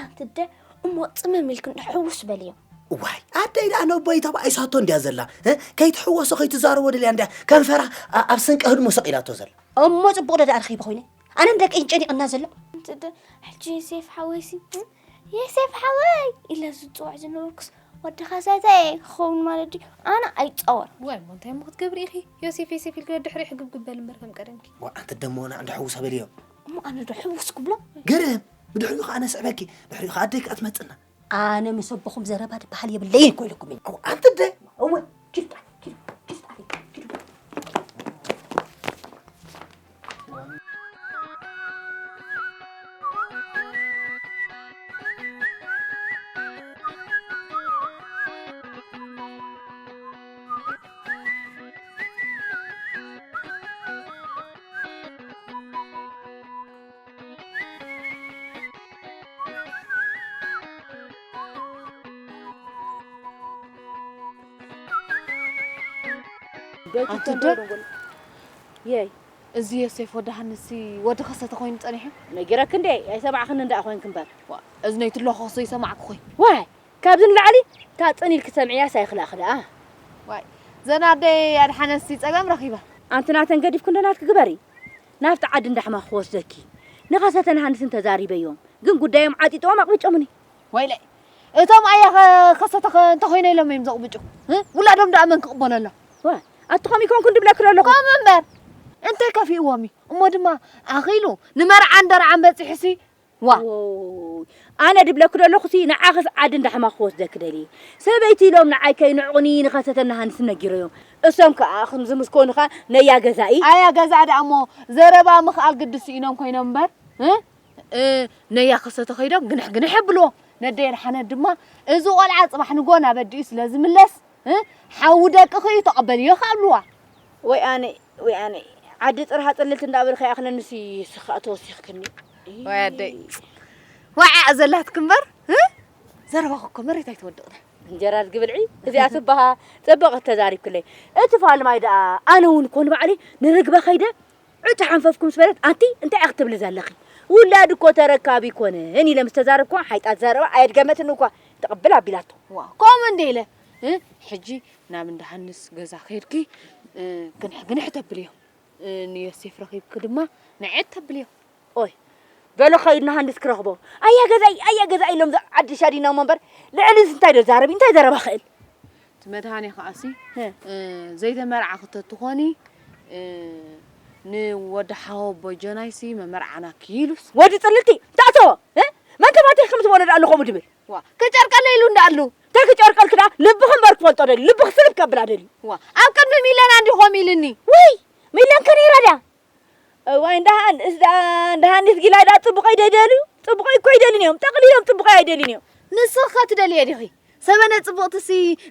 ኣንቲ ኣደ እሞ ጽምም ኢልክን ሕውስ በልዮ። እዋይ፣ ኣደይ ደኣ ነቦይ ተባኢሳቶ እንድያ ዘላ። እ? ከይትሕወሶ ከይትዛረቦ ደልያ እንድያ ከንፈራ ኣ-፣ ኣብ ስንቂ ህድሞ ሰቒላቶ ዘላ። እሞ ጽቡቕ ዶ ደኣ ረኺበ ኮይነ? ኣነን ደቀይን ጨኒቕና ዘሎ። ኣንቲ ኣደ ሕጂ ዮሴፍ ሓወይሲ፣ እ? ዮሴፍ ሓወይ ኢለ ዝጽዋዕ ዝነበርኩስ ወዲ ካሳታይ ክኸውን ማለት ድዩ? ኣነ ኣይጻወር። ዋይ፣ እሞ እንታይ እሞ ክትገብሪ ኢኺ? ዮሴፍ፣ ዮሴፍ ኢልኪ ዶ ድሕሪ ሕግብግብ በል እምበር ከም ቀደምኪ። ዋ፣ ኣንቲ ኣደ እሞ ንዓ እንዳ ሕውስ ኣበልዮ። እሞ ኣነ ዶ ሕውስ ክብሎ? ግርም፣ ብድሕሪኡ ኸኣ ነስዕበኪ፣ ድሕሪኡ ኸኣ ኣደይ ከኣ ትመጽና። ኣነ ምስ ኣቦኹም ዘረባ ድበሃል የብለይን እኮ ኢለኩም እየ። ኣው፣ ኣንቲ ኣደ። እወ፣ ኪዱ ጣል፣ ኪዱ፣ ኪዱ ጣል፣ ኪዱ። ኣንቲ ኣደ፣ የይ፣ እዚ ዮሴፍ ወዲ ሃንሲ ወዲ ከሰተ ኮይኑ ጸኒሑ። ነጊረኪ እንዴ? ኣይሰማዕኽንን ደኣ ኮይንኪ እምበር። ዋ፣ እዚ ነይትለኾ ዘይሰማዕኩ ኮይ። ዋይ፣ ካብዚ ንላዕሊ እታ ጽን ኢልኪ ትሰምዕያስ ኣይኽላእኺ ደኣ። ዋይ፣ ዘን ኣደይ ኣድሓነሲ ጸገም ረኺባ። ኣንቲ ናተን ገዲፍኪ እንዶ ናትኪ ግበሪ። ናብቲ ዓዲ እንዳሕማ ክወስደኪ ንኸሰተን ሃንስን ተዛሪበዮም፣ ግን ጉዳዮም ዓጢጥዎም ኣቕቢጮምኒ። ወይለይ፣ እቶም ኣያ ከ-፣ ከሰተ ከ-፣ እንተኾይነ ኢሎም እዮም ዘቕብጩ። እ? ውላዶም ደኣ መን ክቕበሎ ኣሎ? ዋ፣ ኣቲ ከምኡ ይኮንኩ እንድብለኪ ዶ ኣለኹ? ከምኡ እምበር፣ እንተይ ከፊእዎም እዩ። እሞ ድማ ኣኺሉ ንመርዓን ደርዓን በጺሑሲ ዋ። ዎይ፣ ኣነ ድብለኪ ዘለኹሲ ንዓኽስ ዓዲ እንዳሕማ ክወስደኪ ደልየ። ሰበይቲ ኢሎም ንዓይ ከይንዕቑኒ ንኸሰተና ሃንስ ነጊረዮም። እሶም ከኣ ከምዚ ምስ ኮኑኻ ነያ ገዛኢ። ኣያ ገዛ ደኣ እሞ ዘረባ ምኽኣል ግዲ ስኢኖም ኮይኖም እምበር፣ እ? እ፣ ነያ ከሰተ ከይዶም ግንሕ ግንሕ የብልዎ። ነደይ የድሓነት ድማ እዚ ቆልዓ ጽባሕ ንጎ ናብ ኣዲኡ ስለ ዝምለስ፣ እ፣ ሓዊ ደቅኺ እዩ ተቐበልዮ ከብልዋ። ወይ ኣነ፣ ወይ ኣነ። ዓዲ ጽርሃ ጽልልቲ እንዳበልካ ይኣኽለኒ ሲ ስኻእ ተወሲኽክኒ። ወይ ኣደይ። ዋዓ ዘላትክ እምበር፣ እ? ዘረባኹ እኮ መሬት ኣይተወድቕን። እንጀራ ዝግብልዒ እዚኣ ስባሃ ጽብቕቲ ተዛሪብክለይ። እቲ ፋልማይ ደኣ ኣነ እውን እኮ ንባዕለይ ንርግበ ከይደ ዕጭ ሓንፈፍኩ ምስ በለት ኣንቲ እንታይ ኢኺ ክትብሊ ዘለኺ? ውላድ እኮ ተረካቢ ኣይኮነን ኢለ ምስ ተዛረብኩዋ ሓይጣ ዘረባ ኣየድገመትን እኳ ትቕብል ኣቢላቶ። ዋ፣ ከምኡ እንደ ኢለ፣ እ፣ ሕጂ ናብ እንዳ ሃንስ ገዛ ከይድኪ፣ እ፣ ግንሕ ግንሕ ተብልዮ። እ፣ ንዮሴፍ ረኺብኪ ድማ ንዕድ ተብልዮ። ኦይ፣ በሎ ከይድና ሃንስ ክረኽቦ። ኣያ ገዛይ፣ ኣያ ገዛይ ኢሎም ዛ ዓዲ ሻዲና እሞ እምበር፣ ልዕሊ እዚ እንታይ ዶ ዛረቢ? እንታይ ዘረባ ክእል? እቲ መድሃኔ ከኣሲ፣ እ። እ፣ ዘይተመርዓኺ ተትኾኒ፣ እ፣ ንወዲ ሓወቦ ጆናይሲ መመርዓናኪ ኢሉስ። ወዲ ጽልልቲ፣ ተእተዎ፣ እ? መን ተባቲኺ ከም ዝበሎ ደኣ ኣሎ ከምኡ ድብል? ዋ፣ ክጨርቀለ ኢሉ እንዳ ኣሉ። እንታይ ክጨርቀልኪ ደኣ? ልብኺ እምበር ክፈልጦ ደልዩ፣ ልብኺ ስልብ ከብላ ደልዩ። ዋ፣ ኣብ ቅድሚ ሚለና እንዲኹም ኢልኒ። ውይ፣ ሚለንከ ነይራ ድያ? እዋይ፣ እንዳሃን፣ እስ ደኣ፣ እንዳሃን ንስጊላይ ደኣ ጽቡቐይ ደይደልዩ፣ ጽቡቐይ እኮ ኣይደልን እዮም፣ ጠቕሊሎም ጽቡቐይ ኣይደልን እዮም። ንስኺ ከ ትደልየ ዲኺ? ሰበነ ጽቡቕትሲ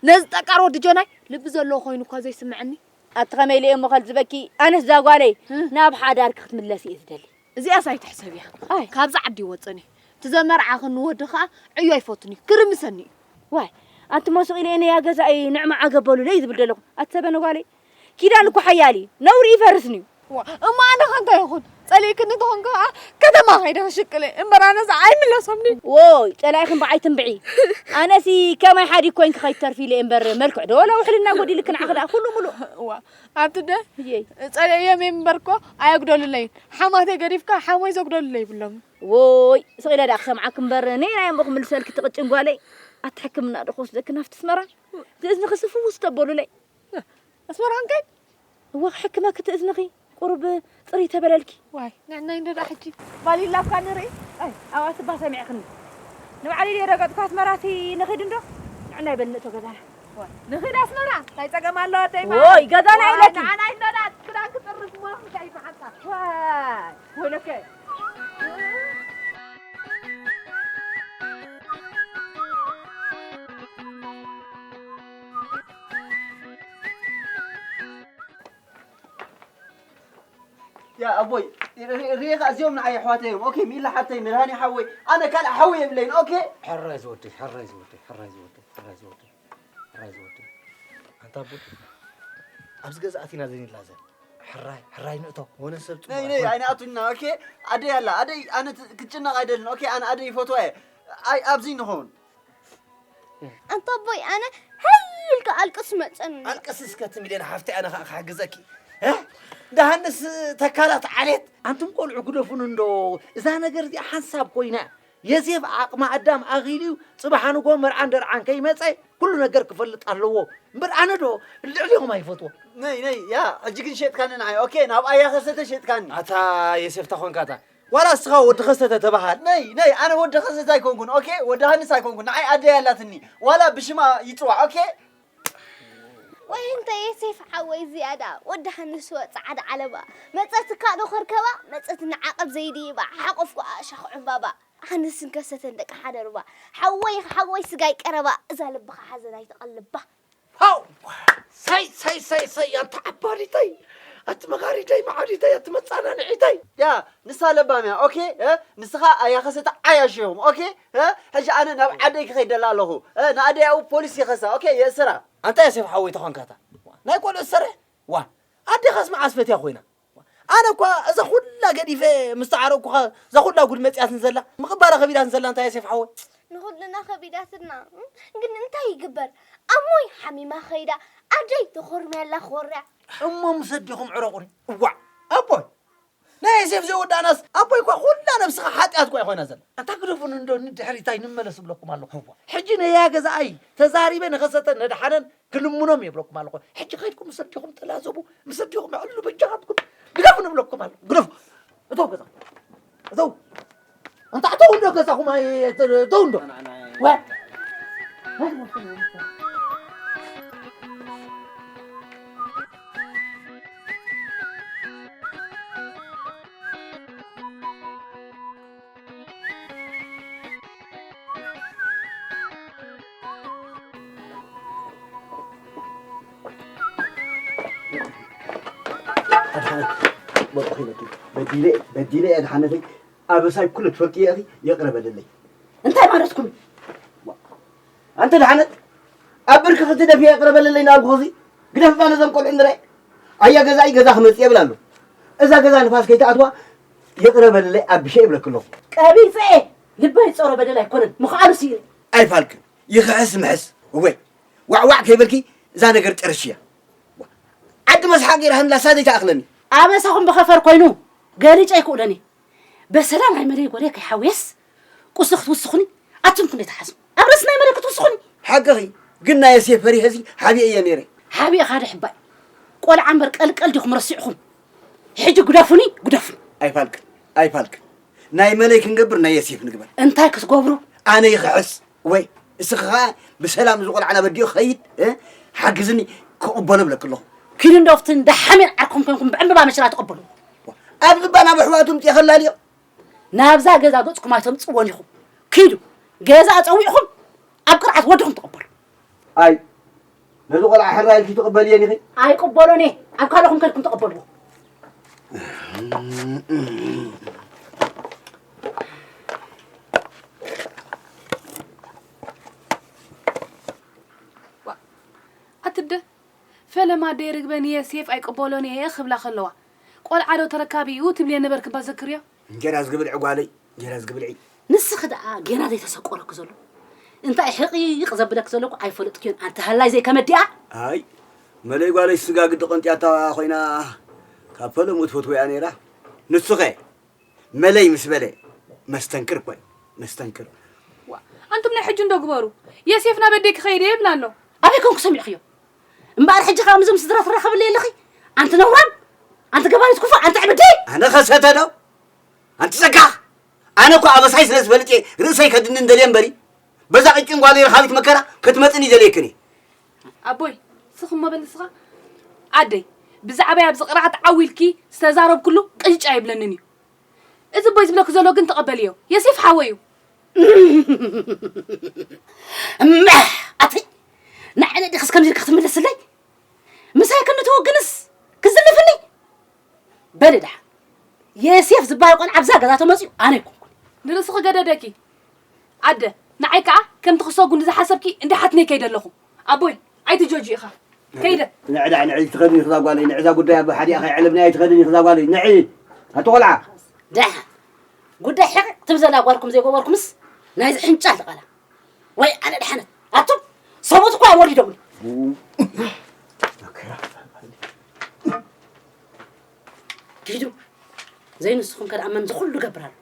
ነዚ ጠቃር ወዲ ጆናይ ልቢ ዘለዎ ኮይኑ እኳ ዘይስምዐኒ። ኣቲ ከመይ ኢለ እየ እሞ ከልዝበኪ፣ ኣነስ እዛ ጓለይ እ። ናብ ሓዳርኪ ክትምለስ እየ ዝደሊ። እዚኣስ ኣይትሕሰብያ። ኣይ። ካብዛ ዓዲ ይወጽን እዩ። እቲ ዘመርዓኽኒ ወዲ ኸኣ ዕዮ ኣይፈቱን እዩ። ክርምሰኒ እዩ። ዋይ፣ ኣንቲ ሞስቕ ኢለ እየ ነያ ገዛኢ ንዕማዓ ገበሉለይ ዝብል ዘለኹ። ኣቲ ሰበነ ጓለይ፣ ኪዳን እኮ ሓያል እዩ። ነውሪ ይፈርስን እዩ። ዋ፣ እሞ ኣነ ኸ እንታይ ይኹን? ጸሊእክኒ ተኾንኪ ኸኣ ከተማ ኸይደ ክሽቅለ እምበር ኣነስ ኣይምለሶምኒ። ዎይ፣ ጸላኢኽን ብዓይ ትንብዒ። ኣነሲ ከማይ ሓዲግ ኮይንኪ ከይትተርፊ ኢለ እየ እምበር መልክዕ ዶ ወላ ውሕልና ጎዲልኪ ንዓኺ ደኣ ኩሉ ሙሉእ። ዋ፣ ኣቲ ደ እየይ። ጸሊኤዮም እየ እምበር እኮ ኣየጉደሉለይን። ሓማተይ ገዲፍካ ሓሞይ ዘጉደሉለይ ይብሎም። ዎይ፣ ስቕ ኢለ ደኣ ክሰምዓኪ እምበር ነየናይ እሞ ክምልሰልኪ እቲ ቅጭን ጓለይ? ኣቲ ሕክምና ዶ ክወስደኪ ናብቲ ኣስመራ? እቲ እዝንኺ ስፍውስ ተበሉለይ። ኣስመራ ክንከይድ? እወ፣ ክሕክመኪ እቲ እዝንኺ ቁሩብ ጽርይ ተበለልኪ። ዋይ፣ ንዕናይ እንዶ ደኣ ሕጂ ቫሊላ እኳ ንርኢ። ኣይ፣ ኣብኣ ስባ ሰሚዕክኒ። ንባዕለይ ድየ ረገጥኩ ኣስመራሲ ንኺድ እንዶ? ንዕናይ በል ንእቶ ገዛና። ዋይ፣ ንኺድ ኣስመራ? እንታይ ጸገም ኣለዎ ኣደይ ዋይ፣ ማዓረይ? ገዛና ዋይ፣ ኢለኪ። ንዓናይ እንዶ ደኣ ክዳን ክጥርግ እሞ እንታይ እዩ መዓንጣ? ዋይ፣ ወይለከ። ያ ኣቦይ፣ ሪ-፣ ሪ-፣ ሪኤኻ እዚኦም ንዓይ ኣሕዋተይ እዮም። ኦኬ፣ ሚላ ሓተይ፣ መድሃኔ ሓወይ፣ ኣነ ካልእ ሓወይ የብለይን። ኦኬ? ሕራይ ዝወደይ፣ ሕራይ ዝወደይ፣ ሕራይ ዝወደይ፣ ሕራይ ዝወደይ፣ ሕራይ ዝወደይ። ኣንታ ኣቦይ፣ ኣብዚ ገዛ ኣቲና ዘኒላ ዘ-፣ ሕራይ፣ ሕራይ ንእቶ። ሆነ ሰብ ጽቡቕ ነይ፣ ነይ፣ ኣይኮነን። ኣይንኣቱና። ኦኬ? ኣደይ ኣላ፣ ኣደይ ኣነ ት-፣ ክትጭነቕ ኣይደልን። ኦኬ? ኣነ ኣደይ ይፈትዋ እየ። ኣይ፣ ኣብዚ ንኸውን። ኣንታ ኣቦይ፣ ኣነ ሃይ ኢልካ ኣልቅስ መጸኒ። ኣልቅስ እስከ እቲ ሚልዮን ሓፍተይ፣ ኣነ ኸኣ ክሕግዘኪ። እ? ደሃንስ ተካላት ዓሌት። ኣንቱም ቆልዑ ግደፉን እንዶ። እዛ ነገር እዚኣ ሓንሳብ ኮይና። የሴፍ ዓቕሚ ኣዳም ኣኺሉ እዩ። ጽባሕ ንጎ መርዓን ደርዓን ከይመጸ ኩሉ ነገር ክፈልጥ ኣለዎ። እምበር ኣነ ዶ ልዕሊኹም ኣይፈትዎ። ነይ፣ ነይ፣ ያ፣ ሕጂ ግን ሸጥካኒ ንዓይ። ኦኬ፣ ናብ ኣያ ከሰተ ሸጥካኒ። ኣታ የሴፍ፣ እንታይ ኾንካ ኣታ? ዋላ እስኻ ወዲ ከሰተ ተባሃል። ነይ፣ ነይ፣ ኣነ ወዲ ከሰተ ኣይኮንኩን፣ ኦኬ? ወዲ ሃንስ ኣይኮንኩን። ንዓይ ኣደይ ኣላትኒ። ዋላ ብሽማ ይጽዋዕ፣ ኦኬ? ወይ እንተ የሴፍ ሓወይ ዝያዳ፣ ወዲ ሃንስ ወ ጻዕዳ ዓለባ። መጸትካ ዶ ከርከባ፣ መጸት ንዓቐብ ዘይድይባ፣ ሓቆፍኩ ኣሻኹ ዕምባባ። ሃንስን ከሰተን ደቂ ሓደ ሩባ። ሓወይ፣ ሓወይ ስጋይ ቀረባ፣ እዛ ልብኻ ሓዘን ኣይትቐልባ። ሃው! ሰይ፣ ሰይ፣ ሰይ፣ ሰይ፣ ኣንታ ዓባዲተይ፣ ኣቲ መኻሪተይ፣ መዓዲተይ፣ ኣቲ መጻናንዒተይ። ያ፣ ንሳ ለባም እያ፣ ኦኬ? እ? ንስኻ ኣያ ከሰተ ዓያሽ ኢኹም፣ ኦኬ? እ? ሕጂ ኣነ ናብ ዓደይ ክኸይድ ደላ ኣለኹ። እ? ንኣደይ ኣብኡ ፖሊስ ይኸሳ፣ ኦኬ? የእስራ። ኣንታ የሴፍ ሓወይ ተኾንካታ። ናይ ቆልዑ ዝሰርሕ? ዋ፣ ኣዴኻስ መዓስ ፈትያ ኮይና? ኣነ እኳ እዛ ኩላ ገዲፈ ምስ ተዓረቅኩኻ እዛ ኩላ ጉድ መጽያትን ዘላ፣ ምቕባላ ከቢዳትን ዘላ እንታይ የሴፍ ሓወይ? ንኹልና ከቢዳትና፣ ግን እንታይ ይግበር? ኣሞይ ሓሚማ ኸይዳ፣ ኣደይ ተኾርምያ ኣላ ክወርያ። እሞ ምስ ኣዴኹም ዕረቑኒ። እዋዕ፣ ኣቦይ፣ ናይ የሴፍ ዘይወዳእናስ፣ ኣቦይ እኳ ኩላ ነብስኻ ሓጢኣት እኳ እያ ኮይና ዘላ። ኣታ ግደፉኒ እንዶ ንድሕሪታይ ንመለስ እብለኩም ኣለኹ። እዋ። ሕጂ ነያ ገዛኣይ ተዛሪበ ንኸሰተን ነድሓነን ክልምኖም የብለኩም ኣለኹ። ሕጂ ከይድኩም ምስ ኣዴኹም ተላዘቡ፣ ምስ ኣዴኹም ዕሉ በጃኻትኩም ግደፉ ንብለኩም ኣለኹ። ግደፉ። እተው ገዛ። እተው። እንታ ተው እንዶ ገዛኹም ኣይ-፣ ተ-፣ ተው እንዶ። ወ-፣ ኣድሓነት፣ በቃ ኺበኪ። በዲለ፣ በዲለ ኣድሓነተይ፣ ኣበሳይ ኩሉ ትፈልጥዮ ኢኺ፣ ይቕረ በልለይ። እንታይ ማለትኩም? ኣንቲ ኣድሓነት፣ ኣብ ብርኪ ክትደፊ ይቕረ በልለይ እናበልኩ ኸዚ፣ ግደፍባ ነዞም ቆልዑ ንርኣይ። ኣያ ገዛኢ ገዛ ክመጽእ የብል ኣሎ። እዛ ገዛ ንፋስ ከይትኣትዋ ይቕረ በልለይ ኣቢሸ ይብለኪ ኣለኹ። ቀቢጸ ልበይ ጸሮ በደል ኣይኮነን፣ ምኽኣሉ ስኢነ። ኣይፋልክን፣ ይኽሕስ ምሕስ። እወይ፣ ዋዕዋዕ ከይበልኪ እዛ ነገር ጨርሽያ። ዓዲ መስሓቕ ገይራ ሃንላሳ ዘይትኣኽለኒ። ኣበሳኹም ብኸፈር ኮይኑ ገሊጨ ኣይክእሎን እየ። በሰላም ኣይመለይ ጎደይ ከይሓውየስ ቁስሊ ክትውስኹኒ ኣቱም ክንደይ ትሓስቡ? ኣብ ርእሲ ናይ መለይ ክትውስኹኒ? ሓቅኺ፣ ግን ናይ ዮሴፍ ፈሪሀ እዚ ሓቢኤ እየ ነይረ። ሓቢእኻ ዶ ሕባይ? ቆልዓ እምበር ቀልቀል ዲኹም ረሲዕኹም? ሕጂ ግደፉኒ፣ ግደፉኒ። ኣይፋልክን፣ ኣይፋልክን። ናይ መለይ ክንገብር ናይ ዮሴፍ ንግበር። እንታይ ክትገብሩ? ኣነ ይኽሕስ። ወይ እስኺ ኸኣ ብሰላም እዚ ቆልዓ ናብ ኣዲኡ ክኸይድ፣ እ፣ ሓግዝኒ ክቕበሎ እብለኪ ኣለኹ። ኪዱ እንዶ ኣብቲ እንዳ ሓሜን ዓርኩም ኮንኩም ብዕምበባ መሸላ ተቐበሉ። ኣብ ዝባን ኣብ ኣሕዋቱ ምጽኤ ከላልዮ። ናብዛ ገዛ ገጽኩም ኣይተምጽእዎን ኢኹም። ኪዱ ገዛ ኣጸዊዕኹም ኣብ ቅርዓት ወድኹም ተቐበሉ። ኣይ፣ ነዚ ቆልዓ ሕራይ ኢልኪ ትቕበልየን ኢኺ? ኣይቅበሎን እየ። ኣብ ካልኦኹም ከድኩም ተቐበልዎ። ዋ፣ ኣትደ፣ ፈለማ ኣደይ ርግበ ንየሴፍ ኣይቅበሎን እየ ክብላ ከለዋ፣ ቆልዓ ዶ ተረካቢ እዩ ትብልየ ነበርኪ እባ ዘክርዮ። እንጀራ ዝግብል ዕጓለይ፣ እንጀራ ዝግብል ዒ። ንስኺ ደኣ ጌና ዘይተሰቆረኪ ዘሎ። እንታይ ሕቕይቕ ዘብለኪ ዘለኩ ኣይፈለጥክዮን፣ ኣንቲ ሃላይ ዘይከመዲኣ። ኣይ፣ መለይ ጓለይ ስጋ ግዲ ቆንጥያታ ኮይና፣ ካብ ፈለሙ ትፈትወያ ነይራ። ንሱኸ፣ መለይ ምስ በለ፣ መስተንክር እኮ እዩ፣ መስተንክር። ዋ፣ ኣንቱም ናይ ሕጂ እንዶ ግበሩ። የሴፍ ናብ ኣደይ ክኸይድ እየ ይብል ኣሎ። ኣበይ ኮንኩ ሰሚዕክዮ? እምበኣር ሕጂ ከኣ ምስዞም ስድራ ትራኸብሉ ኣለኺ? ኣንቲ ነውራም፣ ኣንቲ ገባሪት ኩፉእ፣ ኣንቲ ዕብዲ። ኣነ ኸሰተ ዶ? ኣንቲ ሰካኽ! ኣነ እኮ ኣበሳይ ስለ ዝፈልጥ እየ ርእሰይ ከድንን ደልየ እምበሪ፣ በዛ ቅጭን ጓለይ ረኻቢት መከራ ክትመጽኒ ደልየክን እየ። ኣቦይ፣ ስኽ እሞ በል ንስኻ። ኣደይ፣ ብዛዕባይ ኣብዚ ቅርዓት ዓው ኢልኪ ዝተዛረብክሉ ቅጭጭ ኣይብለንን እዩ። እዚ ኣቦይ ዝብለኪ ዘሎ ግን ተቐበልዮ። የሴፍ ሓወይ እዩ። እምሕ! ኣቲ፣ ንዓይ ዲኽስ ከምዚ ኢልካ ክትምልስለይ? ምሳይ ክንትወግንስ ክዝልፍኒ? በሊ ደሓን። የሴፍ ዝበሃል ቆልዓ ኣብዛ ገዛ ተመፅዩ ኣነ ኣይኮንኩን። ንርእስኺ ገደደኪ። ኣደ፣ ንዓይ ከዓ ከምቲ ክሰጉ ንዝሓሰብኪ እንዳ ሓትነይ ከይደ ኣለኹ። ኣቦይ፣ ኣይትጆጂ ኢኻ። ከይደ። ንዕዳ ንዕዚ ትኸድኒ ክዛ ጓለይ፣ ንዕዛ ጉዳይ ኣብ ሓዲኣ ከይዕለብኒ ኣይትኸድኒ ክዛ ጓለይ፣ ንዒ። ኣቲ ቆልዓ። ደሓን። ጉዳይ ሕቕ ትብል ዘላ ጓልኩም ዘይገበርኩምስ ናይዚ ሕንጫል ድቓላ። ወይ ኣነ ደሓነት። ኣቱም ሰብኡት እኳ እዮም ወሪዶምኒ። ኪዱ ዘይንስኹም ከደኣ መን ዝኹሉ ገብር ኣሎ።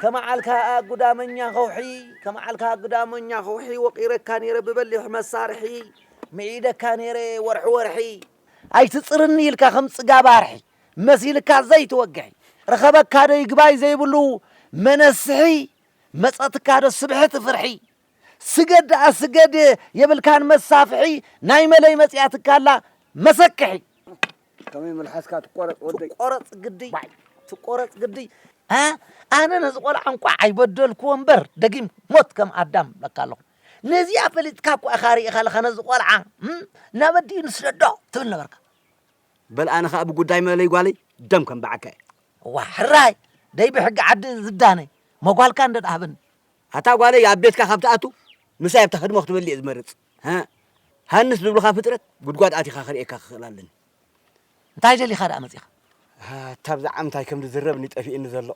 ከመዓልካ ኣጉዳመኛ ከውሒ፣ ከመዓልካ ኣጉዳመኛ ከውሒ ወቒረካ ነይረ ብበሊሕ መሳርሒ፣ ምዒደካ ነይረ ወርሒ ወርሒ። ኣይትጽርኒ ኢልካ ከም ጽጋብ ኣርሒ፣ መሲልካ ዘይትወግሒ። ረኸበካ ዶ ይግባይ ዘይብሉ መነስሒ፣ መጸትካ ዶ ስብሕቲ ፍርሒ። ስገድ ደኣ ስገድ የብልካን መሳፍሒ፣ ናይ መለይ መጺኣትካ ኣላ መሰክሒ። ከመይ መልሓስካ ትቆረጽ ወደይ? ትቆረጽ ግዲ፣ ባይ። ትቆረጽ ግዲ። እ? ኣነ ነዚ ቆልዓ እንቋዕ ኣይበደልክዎ እምበር፣ ደጊም ሞት ከም ኣዳም እብለካ ኣለኹ። ነዚኣ ፈሊጥካ እኳ ኢኻ ርኢኻ ኣለኻ ነዚ ቆልዓ፣ እም? ናብ ኣዲኡ ንስደዶ ትብል ነበርካ። በል ኣነ ኸኣ ብጉዳይ መለይ ጓለይ ደም ከም በዓካ እየ። እዋ፣ ሕራይ፣ ደይ ብሕጊ ዓዲ ዝዳነ፣ መጓልካ እንደ ደኣ ሃበኒ። ኣታ ጓለይ ኣብ ቤትካ ካብ ትኣቱ፣ ምሳይ ኣብታ ህድሞ ክትበሊ እየ ዝመርጽ። ሃ? ሃንስ ዝብሉኻ ፍጥረት፣ ጉድጓድ ኣቲኻ ክርእየካ ክኽእል ኣለኒ። እንታይ ደሊኻ ደኣ መጺኻ? ኣታ ብዛዕባ እንታይ ከም ዝዝረብኒ ጠፊእኒ ዘሎ።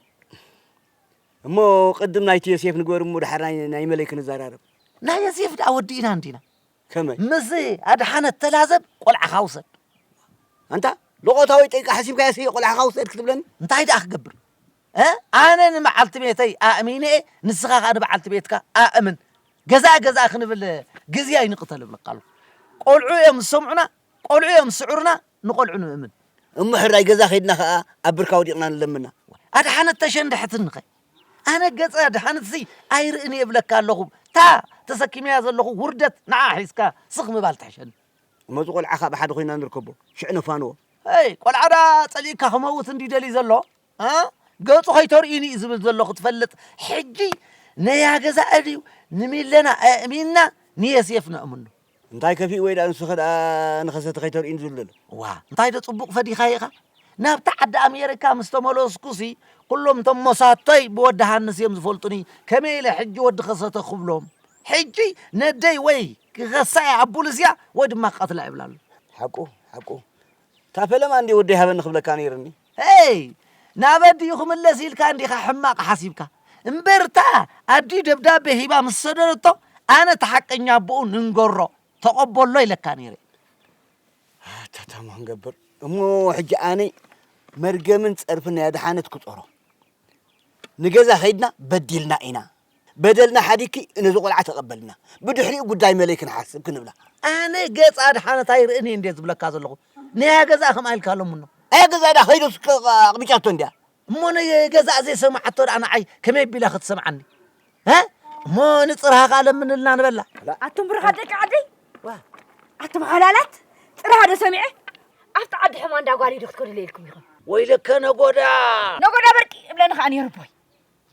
እሞ ቅድም ናይቲ ዮሴፍ ንግበር እሞ ድሓር ናይ፣ ናይ መለይ ክንዘራረብ። ናይ ዮሴፍ ደኣ ወዲእና እንዲና። ከመይ? ምስ ኣድሓነት ተላዘብ፣ ቆልዓኻ ውሰድ። ኣንታ፣ ሎቖታዊ ጠይቃ ሓሲብካዮ ስየ ቆልዓኻ ውሰድ ክትብለኒ? እንታይ ደኣ ክገብር? እ? ኣነ ንመዓልቲ ቤተይ ኣእሚነ እየ፣ ንስኻ ኸኣ ንበዓልቲ ቤትካ ኣእምን። ገዛ ገዛ ክንብል ግዜ ኣይንቕተል እብለካ ኣለኹ። ቆልዑ እዮም ዝሰምዑና፣ ቆልዑ እዮም ዝስዕሩና፣ ንቆልዑ ንምእምን። እሞ ሕራይ ገዛ ከይድና ከኣ ኣብ ብርካ ወዲቕና ንለምና። ኣድሓነት ተሸንድሐትኒ ኸ? ኣነ ገጸ ኣድሓነትሲ ኣይርእን እየ እብለካ ኣለኹ። እታ ተሰኪመያ ዘለኹ ውርደት ንዓ ሒዝካ ስኽ ምባል ትሕሸኒ። እሞ እዚ ቆልዓ ከኣ ብሓደ ኮይና ንርከቦ። ሽዕ ነፋንዎ። ሄይ፣ ቆልዓ ደኣ ጸሊእካ ክመውት እንድዩ ደልዩ ዘሎ? እ? ገጹ ከይተርእዩኒ እዩ ዝብል ዘሎ ክትፈልጥ። ሕጂ ነያ ገዛ ድዩ ንሚለና ኣእሚንና ንየሴፍ ነእምኖ። እንታይ ከፊእ ወይ ደኣ ንስኺ ደኣ ንኸሰተ ከይተርእዩኒ ዝብል ዘሎ? ዋ፣ እንታይ ዶ ጽቡቕ ፈዲኻዮ ኢኻ? ናብታ ዓዲ ኣሜሪካ ምስ ተመለስኩሲ፣ ኩሎም እቶም መሳተይ ብወዲ ሃንስ እዮም ዝፈልጡኒ። ከመይ ኢለ ሕጂ ወዲ ከሰተ ክብሎም? ሕጂ ነደይ ወይ ክኸሳ እየ ኣብ ቡልስያ ወይ ድማ ክቐትላ እየ እብላ ኣሎ። ሓቁ፣ ሓቁ። እታ ፈለማ እንድየ ወደይ ሃበኒ ክብለካ ነይርኒ። ሄይ! ናብ ኣዲኡ ክምለስ ኢልካ እንዲኻ ሕማቕ ሓሲብካ። እምበርታ ኣዲኡ ደብዳቤ ሂባ ምስ ሰደደቶ፣ ኣነ እቲ ሓቀኛ ኣቦኡ ንንገሮ፣ ተቐበሎ ኢለካ ነይረ። ኣታ ታሞ ክንገብር። እሞ ሕጂ ኣነ መርገምን ጸርፍን ናይ ኣድሓነት ክጾሮ። ንገዛ ከይድና በዲልና ኢና። በደልና ሓዲግኪ ነዚ ቆልዓ ተቐበልና። ብድሕሪኡ ጉዳይ መለይ ክንሓስብ ክንብላ። ኣነ ገጽ ኣድሓነት ኣይርእን እየ እንድየ ዝብለካ ዘለኹ። ነያ ገዛ ከምኣ ኢልካ ኣለምኖ። ኣያ ገዛ ዳ ከይዶስ ከ-፣ ኣቕሚጫቶ እንድያ። እሞ ነገዛእ ዘይሰማዓቶ ደኣ ንዓይ ከመይ ኣቢላ ክትሰምዓኒ? እ? እሞ ንጽርሃ ከኣ ለምንልና ንበላ። ኣቱም ብሩኻት ደቂ ዓደይ፣ ዋ፣ ኣቱም ሓላላት፣ ጽርሃ ዶ ሰሚዐ? ኣብቲ ዓዲ ሕማ እንዳ ጓለይ ዶ ክትከዱ ኢልኩም ኢኹም? ወይለከ ነጎዳ! ነጎዳ በርቂ እብለኒ ከኣ ነይሩ ቦይ።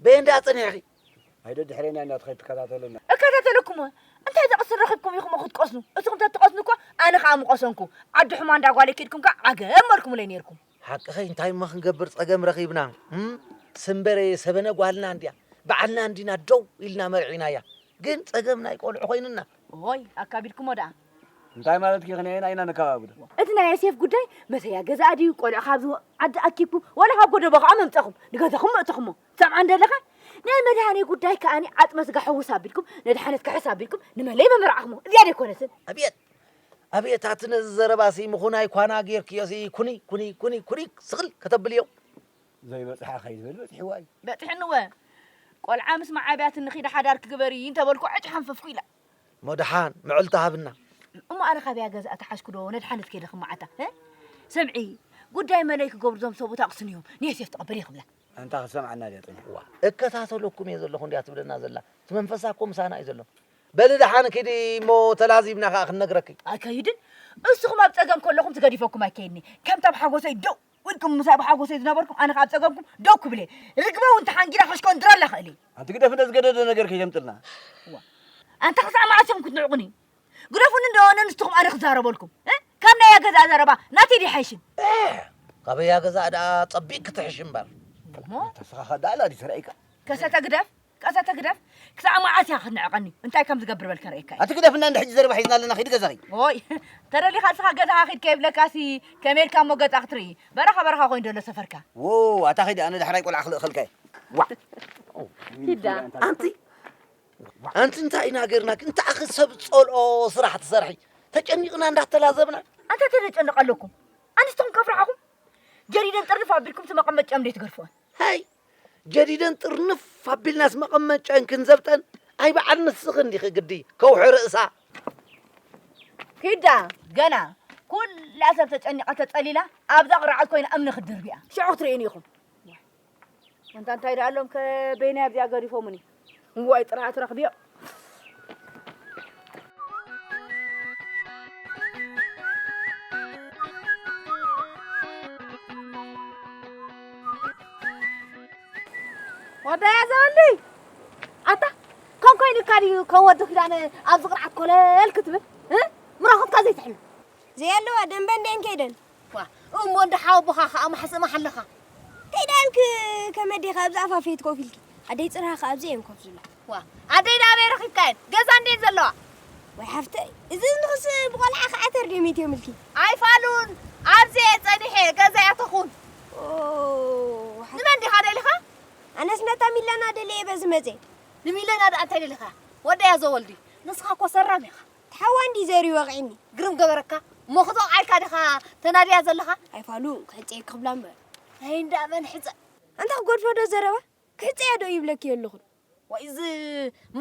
በየንዳ ጽኒሕኺ? ኣይደ ድሕሬና ኢና ትኸይድ ትከታተሉና። እከታተለኩም። እንታይ ዘቕስን ረኺብኩም ኢኹም ክትቀስኑ? እትኹም ተትቀስኑ እኮ ኣነ ከኣ ምቐሰንኩ። ዓዲ ሕማ እንዳ ጓለይ ከድኩም ከኣ ዓገብ መልኩምለይ ነይርኩም። ሓቅኺ፣ እንታይ እሞ ክንገብር፣ ጸገም ረኺብና። እም? ስምበረ ሰበነ ጓልና እንድያ። ባዕልና እንዲና ደው ኢልና መርዒናያ። ግን ጸገም ናይ ቆልዑ ኮይንና። ኦይ፣ ኣካቢድኩሞ ደኣ። እንታይ ማለትኪ? ክንዕና ኢና ነካባብዶ። እቲ ናይ ዮሴፍ ጉዳይ መሰያ ገዛ ድዩ? ቆልዑ ካብዚ ዓዲ ኣኪብኩም፣ ዋላ ካብ ጎደቦ ከኣ መምጻኹም፣ ንገዛኹም መእተኹሞ። ትሰምዓ እንደለኻ? ናይ መድሃኔ ጉዳይ ከኣኒ ዓጽመ ስጋ ሕውስ ኣቢልኩም፣ ነድሓነት ክሕስ ኣቢልኩም፣ ንመለይ መመርዓኹሞ። እዚኣ ደይኮነትን? ኣብየት! ኣብየት! ኣቲ ነዚ ዘረባሲ ምኹናይ ኳና ጌርክዮሲ፣ ኩኒ፣ ኩኒ፣ ኩኒ፣ ኩኒ፣ ስቕል ከተብልዮ። ዘይበጽሓ ከይትብል በጺሕዋ እዩ። በጺሕንወ። ቆልዓ ምስ መዓብያትኒ ኺዲ ሓዳር ክግበሪ እንተበልኩ ዕጭ ሓንፈፍኩ ኢላ። እሞ ደሓን ምዕልቲ ሃብና። እሞ ኣነ ካበያ ገዛ ተሓዝኩ ዶ ነድሓነት ከይደ ክመዓታ? እ? ስምዒ፣ ጉዳይ መለይ ክገብሩ ዞም ሰብኡት ኣቕስንዮም፣ ንዮሴፍ ተቐበልዮ ክብላ። ኣንታ ክትሰምዓና ድያ ጽኒሕ? ዋ፣ እከታተለኩም እየ ዘለኹ እንድያ ትብለና ዘላ። እቲ መንፈሳ እኮ ምሳና እዩ ዘሎ። በሊ ደሓን ኪዲ እሞ ተላዚብና ከኣ ክንነግረኪ። ኣይከይድን። እስኹም ኣብ ጸገም ከለኹም ትገዲፈኩም ኣይከይድኒ። ከምቲ ኣብ ሓጎሰይ ደው ኢልኩም ምሳይ ብሓጎሰይ ዝነበርኩም፣ ኣነ ከኣ ኣብ ጸገምኩም ደው ክብል እየ። ርግበ እውን ተሓንጊዳ ሕሽኮ እንድረላ ክእል እየ። ኣንቲ ግደፍ፣ ነዚ ገደደ ነገር ከይተምጽልና። ዋ። ኣንታ ክሳዕ መዓስ ኢኹም ክትንዕቑኒ? ግደፉኒ እንዶ ኣነ ንስኹም ኣነ ክዛረበልኩም። እ? ካብ ናይ ገዛ ዘረባ ናተይ ድዩ ሓይሽን? እ፣ ካበያ ገዛ ደኣ ጸቢቕ ክትሕሽ እምበር። እሞ? ተስኻ ኸዳ ኣላ ድዩ ተራእይካ? ከሰተ ግደፍ፣ ከሰተ ግደፍ። ክሳዕ መዓስ እያ ክትንዕቐኒ? እንታይ ከም ዝገብር በል ከርእየካ እየ። ኣቲ ግደፍና፣ እንደ ሕጂ ዘረባ ሒዝና ኣለና፣ ኺድ ገዛኺ። ኦይ፣ ተደሊኻ እስኻ ገዛኻ ኺድ ከይብለካሲ ከመይ ኢልካ እሞ ገጻ ክትርኢ? በረኻ በረኻ ኮይኑ ዘሎ ሰፈርካ። ዎ፣ ኣታ ኺድ፣ ኣነ ዳሕራይ ቆልዓ ክልእኸልካ እየ። ዋ። ሂዳ። ኣንቲ፣ ኣንቲ እንታይ ኢና ገርናኪ? እንታይ ኣኺ ሰብ ጸልኦ ስራሕ ትሰርሒ? ተጨኒቕና እንዳተላዘብና። ኣንታ ተደጨንቕ ኣለኩም። ኣንስትኹም ከፍርሓኹም? ጀዲደን ጥርንፍ ኣቢልኩም እቲ መቐመጫ እንዴት ትገድፍኦን? ሃይ! ጀዲደን ጥርንፍ ኣቢልናስ መቐመጫን ክንዘብጠን፣ ኣይ በዓል ንስኺ እንዲኺ ግዲ ከውሒ ርእሳ። ኪዳ፣ ገና ኩላ ሰብ ተጨኒቓ ተጸሊላ፣ ኣብዛ ቅርዓት ኮይና እምኒ ክትድርብያ። ሽዑ ክትርእዩኒ ኢኹም። ኣንታ እንታይ ደኣ ኣሎም ከ በይነይ ኣብዚኣ ገዲፎሙኒ። እዋይ ጥርዓት ረኽብዮ። ወደያ ዘወልዲ፣ ኣታ፣ ከም ኮይኑካ ድዩ ከም ወዲ ኪዳነ ኣብዚ ቅርዓት ኮለል ክትብል? እ? ምራኹትካ ዘይትሕሉ። ዘየለዋ ደንበ እንዴን ከይደን። ዋ፣ እሞ እንዳ ሓወቦኻ ኸኣ ማሕስማሕ ኣለኻ። ከይዳንክ ከመዴኻ ኣብዚ ኣፋፌት ኮፍ ኢልኪ። ኣደይ ጽርሃ ኸኣ ኣብዚ እየን ኮፍ ዝብላ። ዋ፣ ኣደይ ዳ ኣበይ ረኺብካየን? ገዛ እንዴን ዘለዋ? ወይ ሓፍተይ፣ እዚ ንኽስ ብቆልዓ ኸዓ ተርዲሚት እየ ምልኪ። ኣይፋሉን፣ ኣብዚ እየ ጸኒሐ፣ ገዛ እያ ተኹን። ኦ፣ ሓፍ- ንመን ዲኻ ደሊኻ? ኣነስ ነታ ሚለና ደልየ በዚ መጽየ። ንሚለና ደኣ እንታይ ደሊኻ? ወደያ ዘወልዲ፣ ንስኻ እኮ ሰራም ኢኻ። ተሓዋ እንዲ ዘሪ ወቕዒኒ። ግርም ገበረካ። እሞ ክተውቕዓልካ ዲኻ ተናድያ ዘለኻ? ኣይፋሉ፣ ክሕጸየ ክብላ እምበር። ናይ እንዳ መን ሕጸ? ኣንታ ክጎድፎ ዶ ዘረባ? ክሕጸያ ዶ ይብለኪ ኣለኹ? ወይ እዚ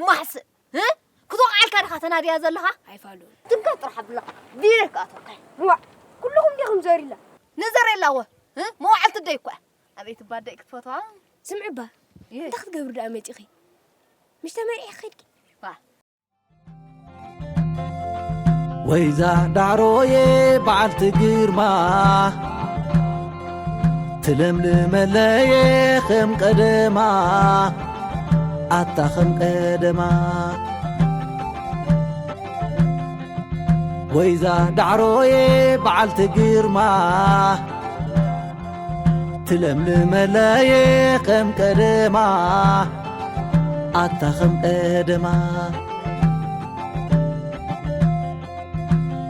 ማሕስእ፣ እ? ክትወቕዓልካ ዲኻ ተናድያ ዘለኻ? ኣይፋሉን። ትንካ ጥራሕ ኣብላ። ቢረ ክኣትወካ። ዋ፣ ኩልኹም ዲኹም ዘሪላ? ንዘሬላ ወ፣ እ? መዋዕልቲ ደይ እኳ። ኣበይ ትባደይ ክትፈትዋ? ስምዒ እባ፣ እየ። እንታይ ክትገብሪ ደኣ መጺኺ? ምሽ ተመሪዒ ኸድኪ? ዋ። ወይዛ ዳዕሮየ በዓልቲ ግርማ፣ ትለምልመለየ ከም ቀደማ፣ ኣታ ከም ቀደማ። ወይዛ ዳዕሮየ በዓልቲ ግርማ፣ ትለምልመለየ ከም ቀደማ፣ ኣታ ከም ቀደማ።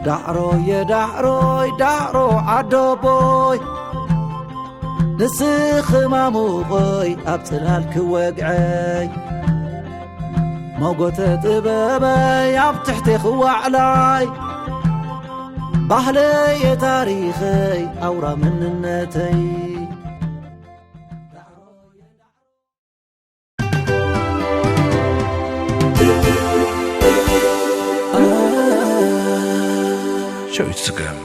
ዳዕሮየ ዳዕሮይ ዳዕሮ ዓዶቦይ፣ ንስኺ ማሙቐይ ኣብ ጽላል ክወግዐይ፣ ሞጎተ ጥበበይ ኣብ ትሕቴ ክዋዕላይ፣ ባህለየ ታሪኸይ ኣውራ መንነተይ። Show it to them.